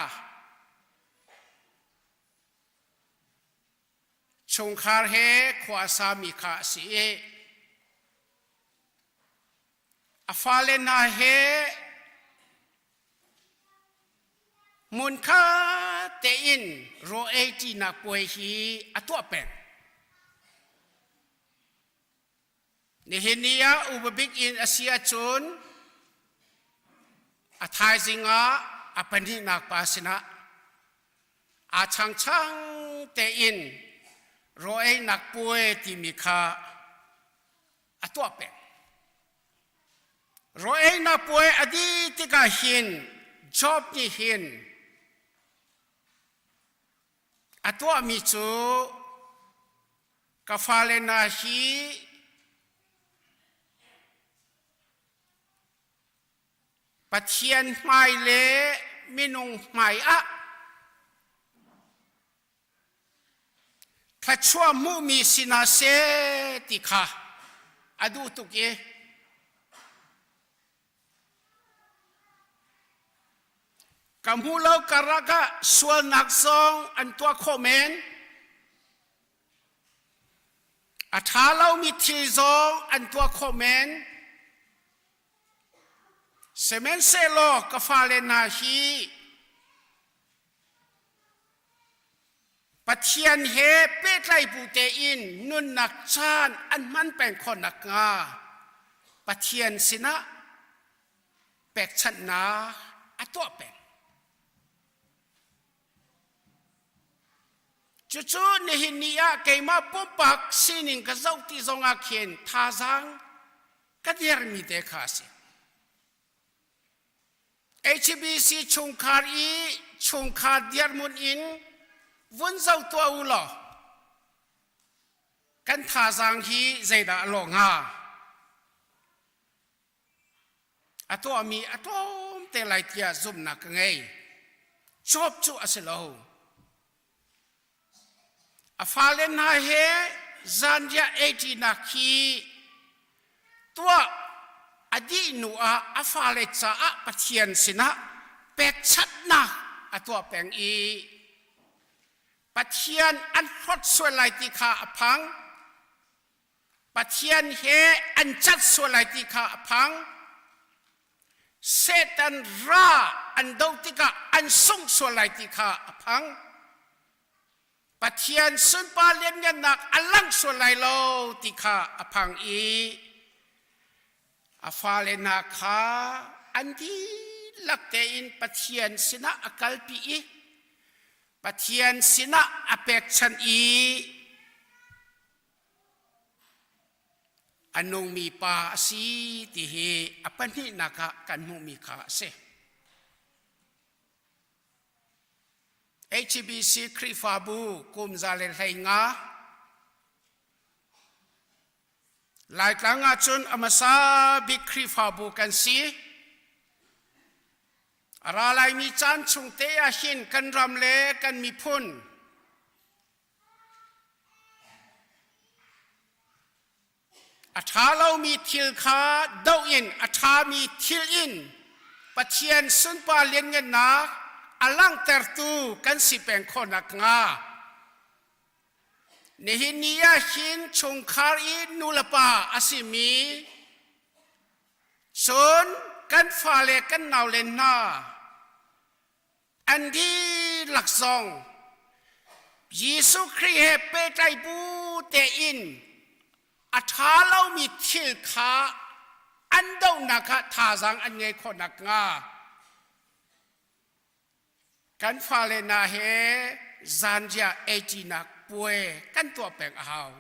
Speaker 10: chungkhar he khua a sami kha a si i a fale hna he hmunkhat tein raw ei ṭinak puai hi a tuah peng. Nihin ni ah upa bik in a si ahcun a thaizing ah a pahnihnak pa sinah aa changchang tein raw einak puai timi kha a tuah peng. Raw einak puai a dih tikah hin Job nih hin a tuahmi cu ka fale hna hi Pathian hmai le minung hmai ah thluachuah hmuhmi si hna seh ti kha a duh tuk i ka hmuh lo karlak ah sualnak zong an tuah khawh men a ṭha lomi thil zong an tuah khawh men sihmanhsehlaw ka fale hna hi Pathian he pehtlai bu tein nunnak caan an hman peng khawh nakhnga Pathian sinah pekchanhnak a tuah peng. Cucu nihin ni ah keimah pumpak sining ka zoh ti zongah khin thazaang ka dermi te kha a si. HBC chungkhar i chungkhar dirhmun in vun zoh tuah u law kan thazaang hi zeidah a lawh hnga? A tuahmi a tlawm te lai tiah zumhnak ka ngei. Job cu a si lo. A fale hna he zanriah eiṭinak hi tuah a dih hnu ah a fale caah Pathian sinah pekchanhnak a tuah peng i Pathian an hlawt sual lai ti kha a phang. Pathian he an cat sual lai ti kha a phang. Satan ra an doh tikah an sungh sual lai ti kha a phang. Pathian sunpar lianngannak a lang sual lai lo ti kha a phang i a fale hna kha an dihlak tein Pathian sinah a kalpi i Pathian sinah a pekchanh i a nungmi pa a si ti hi a pahnihnak ah kan hmuhmi kha a si. HBC Khrihfabu kum 115 Laitlang ahcun a hmasa bik Khrihfabu kan si. A ra laimi caan chung te ah hin kan ram le kan miphun A ṭha lomi thil kha doh in a ṭhami thil in Pathian sunpar lianngannak a langhtertu kan si peng khawh nakhnga nihin ni ah hin chungkhar i nulepa a simi cun kan fale kan naule hna An dihlak zong Jesuh Khrih he pehtlai bu tein a ṭha lomi thil kha An dohnak ah thazaang an ngei khawh nakhnga kan fale hna he zanriah eiṭinak puai kan tuah peng a hau.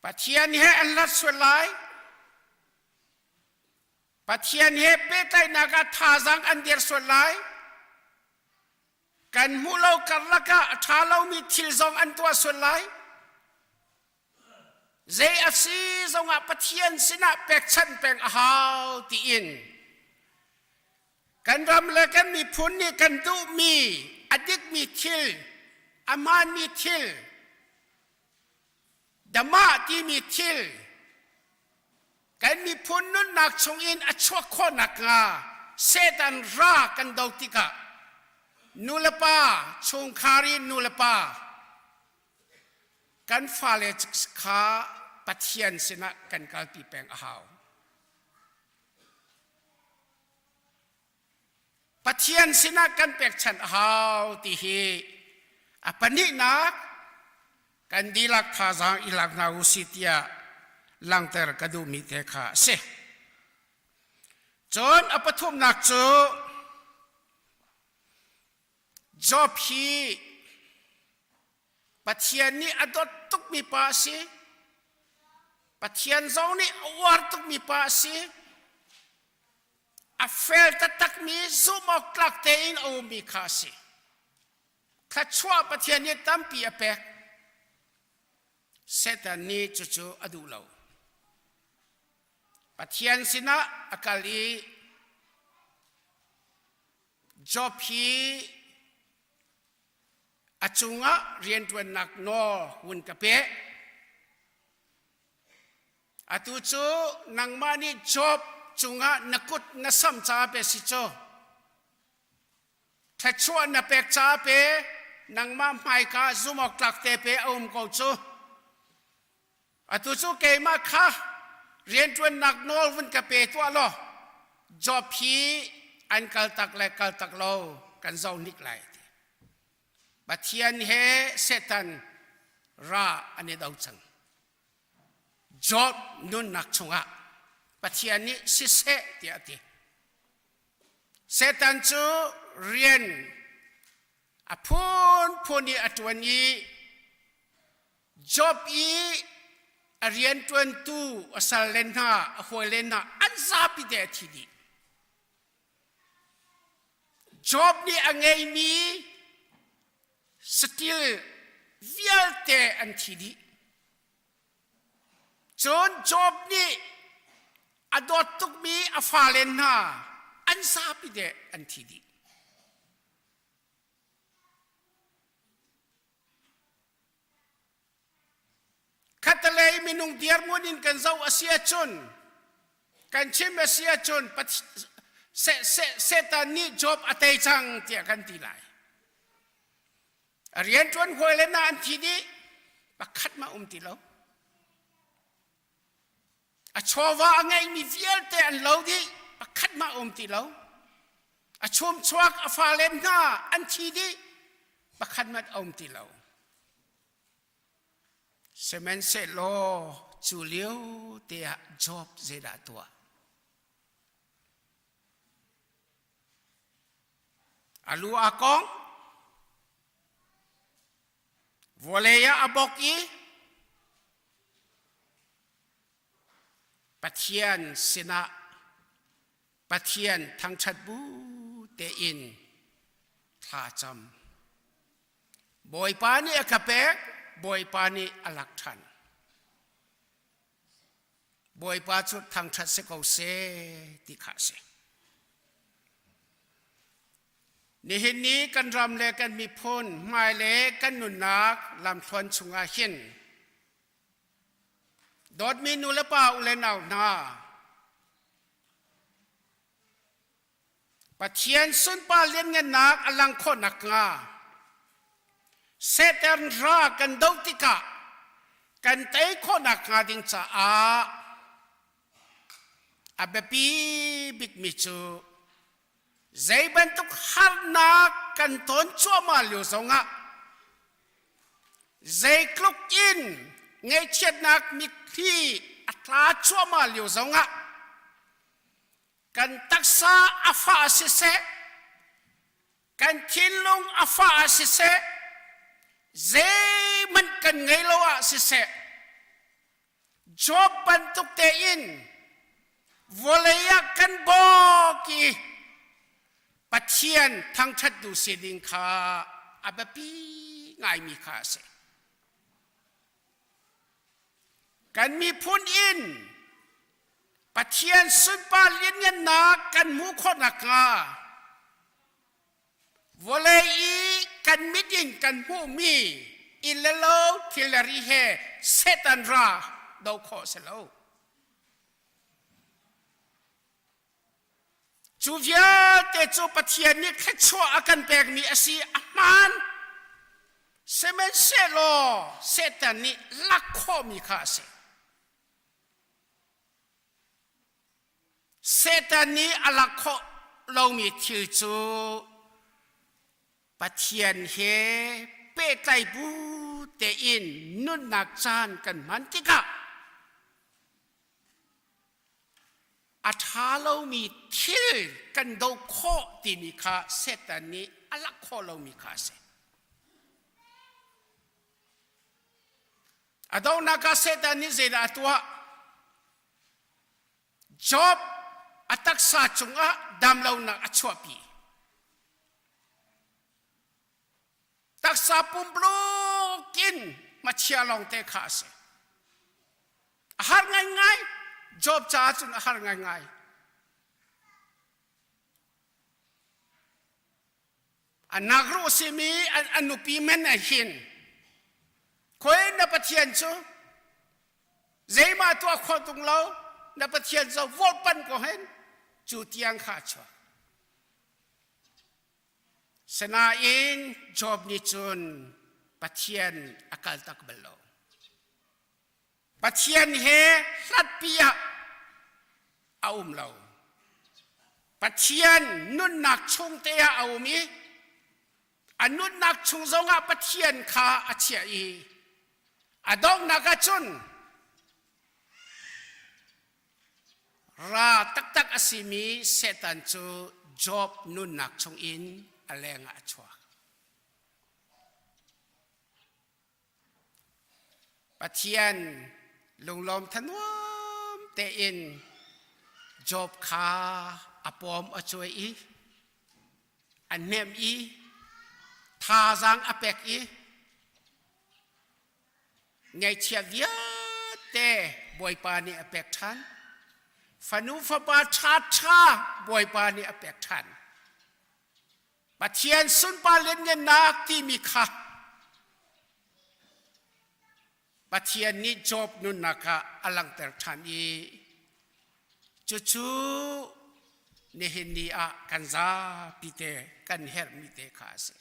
Speaker 10: Pathian he an hlat sual lai. Pathian he pehtlaihnak ah thazaang an der sual lai. Kan hmuh lo karlak ah a ṭha lomi thil zong an tuah sual lai. Zei a si zongah Pathian sinah pekchanh peng a hau tiin kan ram le kan miphun nih kan duhmi a dikmi thil, a hmaanmi thil, damah timi thil kan miphun nunnak chungin a chuak khawh nakhnga Satan ra kan do tikah nulepa chungkhar in nulepa kan fale kha Pathian sinah kan kalpi peng a hau. Pathian sinah kan pekchanh a hau ti hi a pahnihnak kan dihlak thazaang i lak hna u si tiah langhter ka duhmi te kha a si. Cun a pathumnak cu Job hi Pathian nih a dawt tukmi pa a si. Pathian zong nih a uar tukmi pa a si. A fel taktakmi zumh awk tlak tein a ummi kha a si. Thluachuah Pathian nih tampi a pek. Satan nih cucu a duh lo. Pathian sinah a kal i Job hi a cungah rianṭuannak nawl hun ka pe. Atu cu nangmah nih Job cungah na kut na samh caah pe si cu. Thluachuah na pek caah pe, nangmah hmaika zumhawktlak te pe a um ko cu. Atu cu keimah kha rianṭuannak nawl vun ka pe tuah law Job hi an kaltak le kaltak lo kan zoh hnik lai ti. Pathian he Satan ra an i do cang. Job nunnak chungah Pathian nih siseh tiah a ti. Satan cu rian a phunphun i a ṭuan i Job i a rianṭuantu a salle hna a hawile hna an zapi te a thi dih. Job nih a ngeimi saṭil vialte an thi dih. Cun Job nih a dawt tukmi a fale hna an zapi te an thi dih. Khattelei minung dirhmun in kan zoh a si ahcun kan chim a si ahcun Satan nih Job a tei cang tiah kan ti lai. A rianṭuan hawi le na an thi dih pakhat mah um ti lo. A chawva a ngeihmi vialte an lo dih pakhat mah um ti lo. A chumchuak a fale hna an thi dih pakhat mat a um ti lo. Sihmanhsehlaw cu lio te ah Job zeidah tuah? A lu aa kong, vawlei ah a bok i Pathian sinah Pathian thangṭhat bu tein thla cam. Bawipa nih a ka pek, Bawipa nih a lak ṭhan. Bawipa cu thangṭhat si ko seh ti kha a si. Nihin ni kan ram le kan miphun hmai le kan nunnak lamthluan chungah hin dawtmi nu le pa u le nau hna Pathian sunpar lianngannak a lang khawh nakhnga Satan ra kan doh tikah kan tei khawh nakhnga ding caah a biapi bikmi cu zei bantuk harnak kan ton cuahmah lio zongah zeitluk in ngaihchiatnak mitthli a tla cuahmah lio zongah kan taksa a fah siseh, kan thinlung a fah ah siseh, zeihmanh kan ngei lo ah siseh, Job bantuk tein vawlei ah kan bawk i Pathian thangṭhattu si ding kha a biapi ngaimi kha a si. Kan miphun in Pathian sunpar lianngannak kan hmuh khawh nakhnga Vawlei i kan mit in kan hmuhmi inn le lo thil le ri he Satan ra do khawh a si lo. Cu vialte cu Pathian nih thluachuah a kan pekmi a si a hmaan. Sihmanhsehlaw Satan nih lak khawhmi kha a si. Satan nih a lak khawh lomi thil cu Pathian he pehtlai bu tein nunnak caan kan hman tikah a ṭha lomi thil kan doh khawh timi kha Satan nih a lak khawh lomi kha a si. A dohnak ah Satan nih zeidah a tuah? Job a taksa cungah damlonak a chuahpi. Taksa pumpluk in hmachia lawngte kha a si. A har ngaingai. Job caah cun a har ngaingai. A nakruh a simi a nupi men a hin. Khoi na Pathian cu zeimah tuah khawh tung lo na Pathian cu vote pan ko hen cu tiang kha a chuak. Sinain Job nih cun Pathian a kal tak bal lo. Pathian he hlatpi ah a um lo. Pathian nunnak chung te ah a um i a nunnak chung zongah Pathian kha a chiah i a donghnak ah cun ra taktak a simi Satan cu Job nunnak chungin a lengah a chuak. Pathian lunglawm thanuam tein Job kha a pawm a cuai i a hnemh i thazaang a pek i ngaihchia vialte Bawipa nih a pek ṭhan. Fanu fapa ṭhaṭha Bawipa nih a pek ṭhan. Pathian sunpar lianngannak timi kha Pathian nih Job nunnak ah a langhter ṭhan i cucu nihin ni ah kan zapi te kan herhmi te kha a si.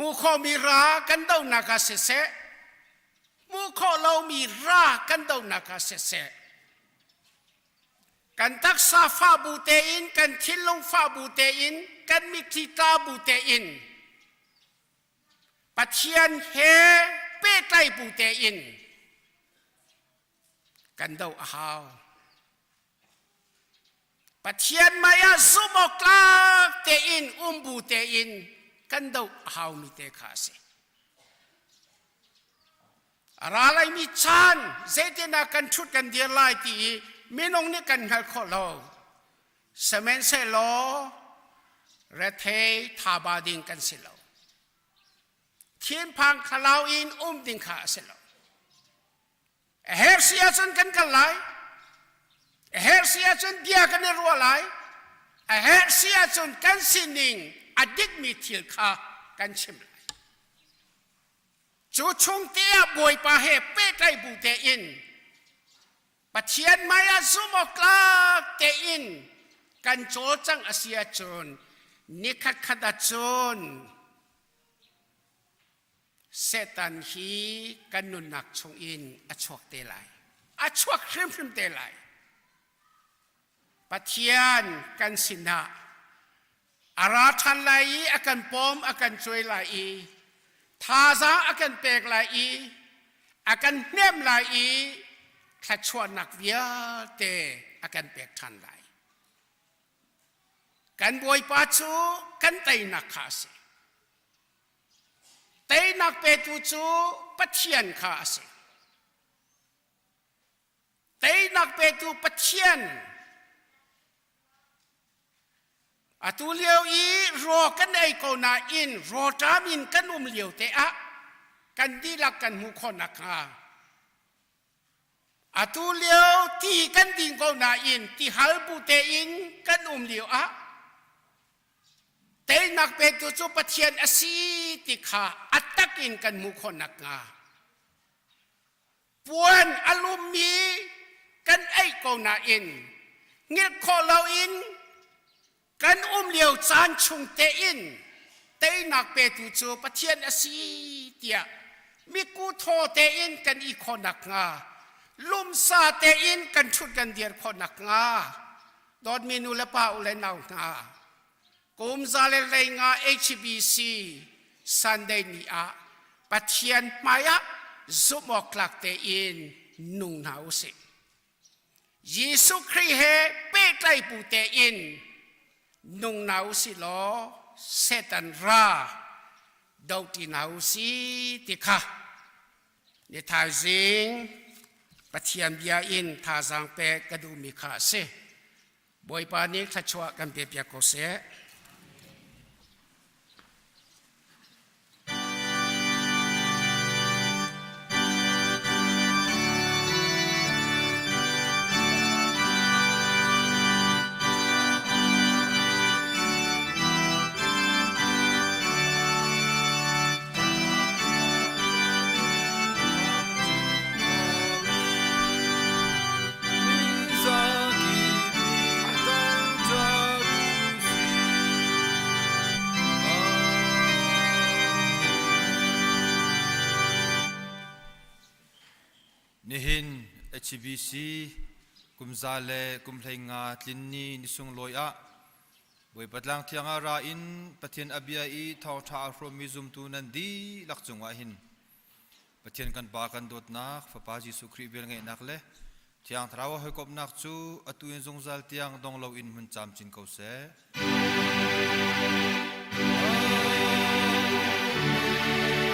Speaker 10: Hmuh khawhmi ra kan dohnak ah siseh, hmuh khawh lomi ra kan dohnak ah siseh, kan taksa fah bu tein, kan thinlung fah bu tein, kan mitthli tla bu tein, Pathian he pehtlai bu tein kan doh a hau. Pathian mei ah zumh awk tlak tein um bu tein kan doh a haumi te kha a si. A ra laimi caan zeitinah kan ṭhut kan dir lai ti i minung nih kan hngal khawh lo. Sihmanhsehlaw rethei thaba ding kan si lo. Thinphang thlalau in um ding kha a si lo. A herh si ahcun kan kal lai. A herh si ahcun bia kan i ruah lai. A herh si ahcun kan sining a dikmi thil kha kan chim lai. Cu chung te ah Bawipa he pehtlaih bu tein Pathian hmai ah zumh awk tlak tein kan cawlcangh a si ahcun nikhat khat ahcun Satan hi kan nunnak chungin a chuak te lai. A chuak hrimhrim te lai. Pathian kan sinah a ra ṭhan lai i a kan pawm a kan cuai lai i. Thazaang a kan pek lai i a kan hnemh lai i thluachuahnak vialte a kan pek ṭhan lai. Kan Bawipa cu kan teinak kha a si. Teinak petu cu Pathian kha a si. Teinak petu Pathian Atu lio i raw kan ei ko nain rawṭam in kan um lio te ah kan dihlak kan hmuh khawh nakhnga atu lio ti kan ding ko nain ti hal bu tein kan um lio ah teinak petu cu Pathian a si ti kha a tak in kan hmuh khawh nakhnga Puan a lummi kan eih ko nain hngilh khawh loin kan um lio caan chung tein teinak petu cu Pathian a si tiah miku thaw tein kan i khawh nakhnga lumsa tein kan ṭhut kan dir khawh nakhnga dawtmi nu le pa u le nau hna Kum za le hleinga HBC Sunday ni ah Pathian hmaiah zumh awk tlak tein nung hna usih. Jesuh Khrih he pehtlaih bu tein nung hna usih law Satan ra do ti hna usih ti kha ni thaizing Pathian bia in thazaang pek ka duhmi kha a si. Bawipa nih thluachuah kan pe piak ko seh.
Speaker 5: Nihin HBC kumza le kum hleinga tlin ni ni sunglawi ah Bawipa tlang thiang ah ra in Pathian a bia i thawngṭha a hrawmmi zumtu nan dihlak cungah hin Pathian kan Pa kan dawtnak, Fapa Jesuh Khrih velngeihnak le Thiang Thlarau a hawikomhnak cu atu in zungzal tiang dong loin hmun camcin ko seh. Amen.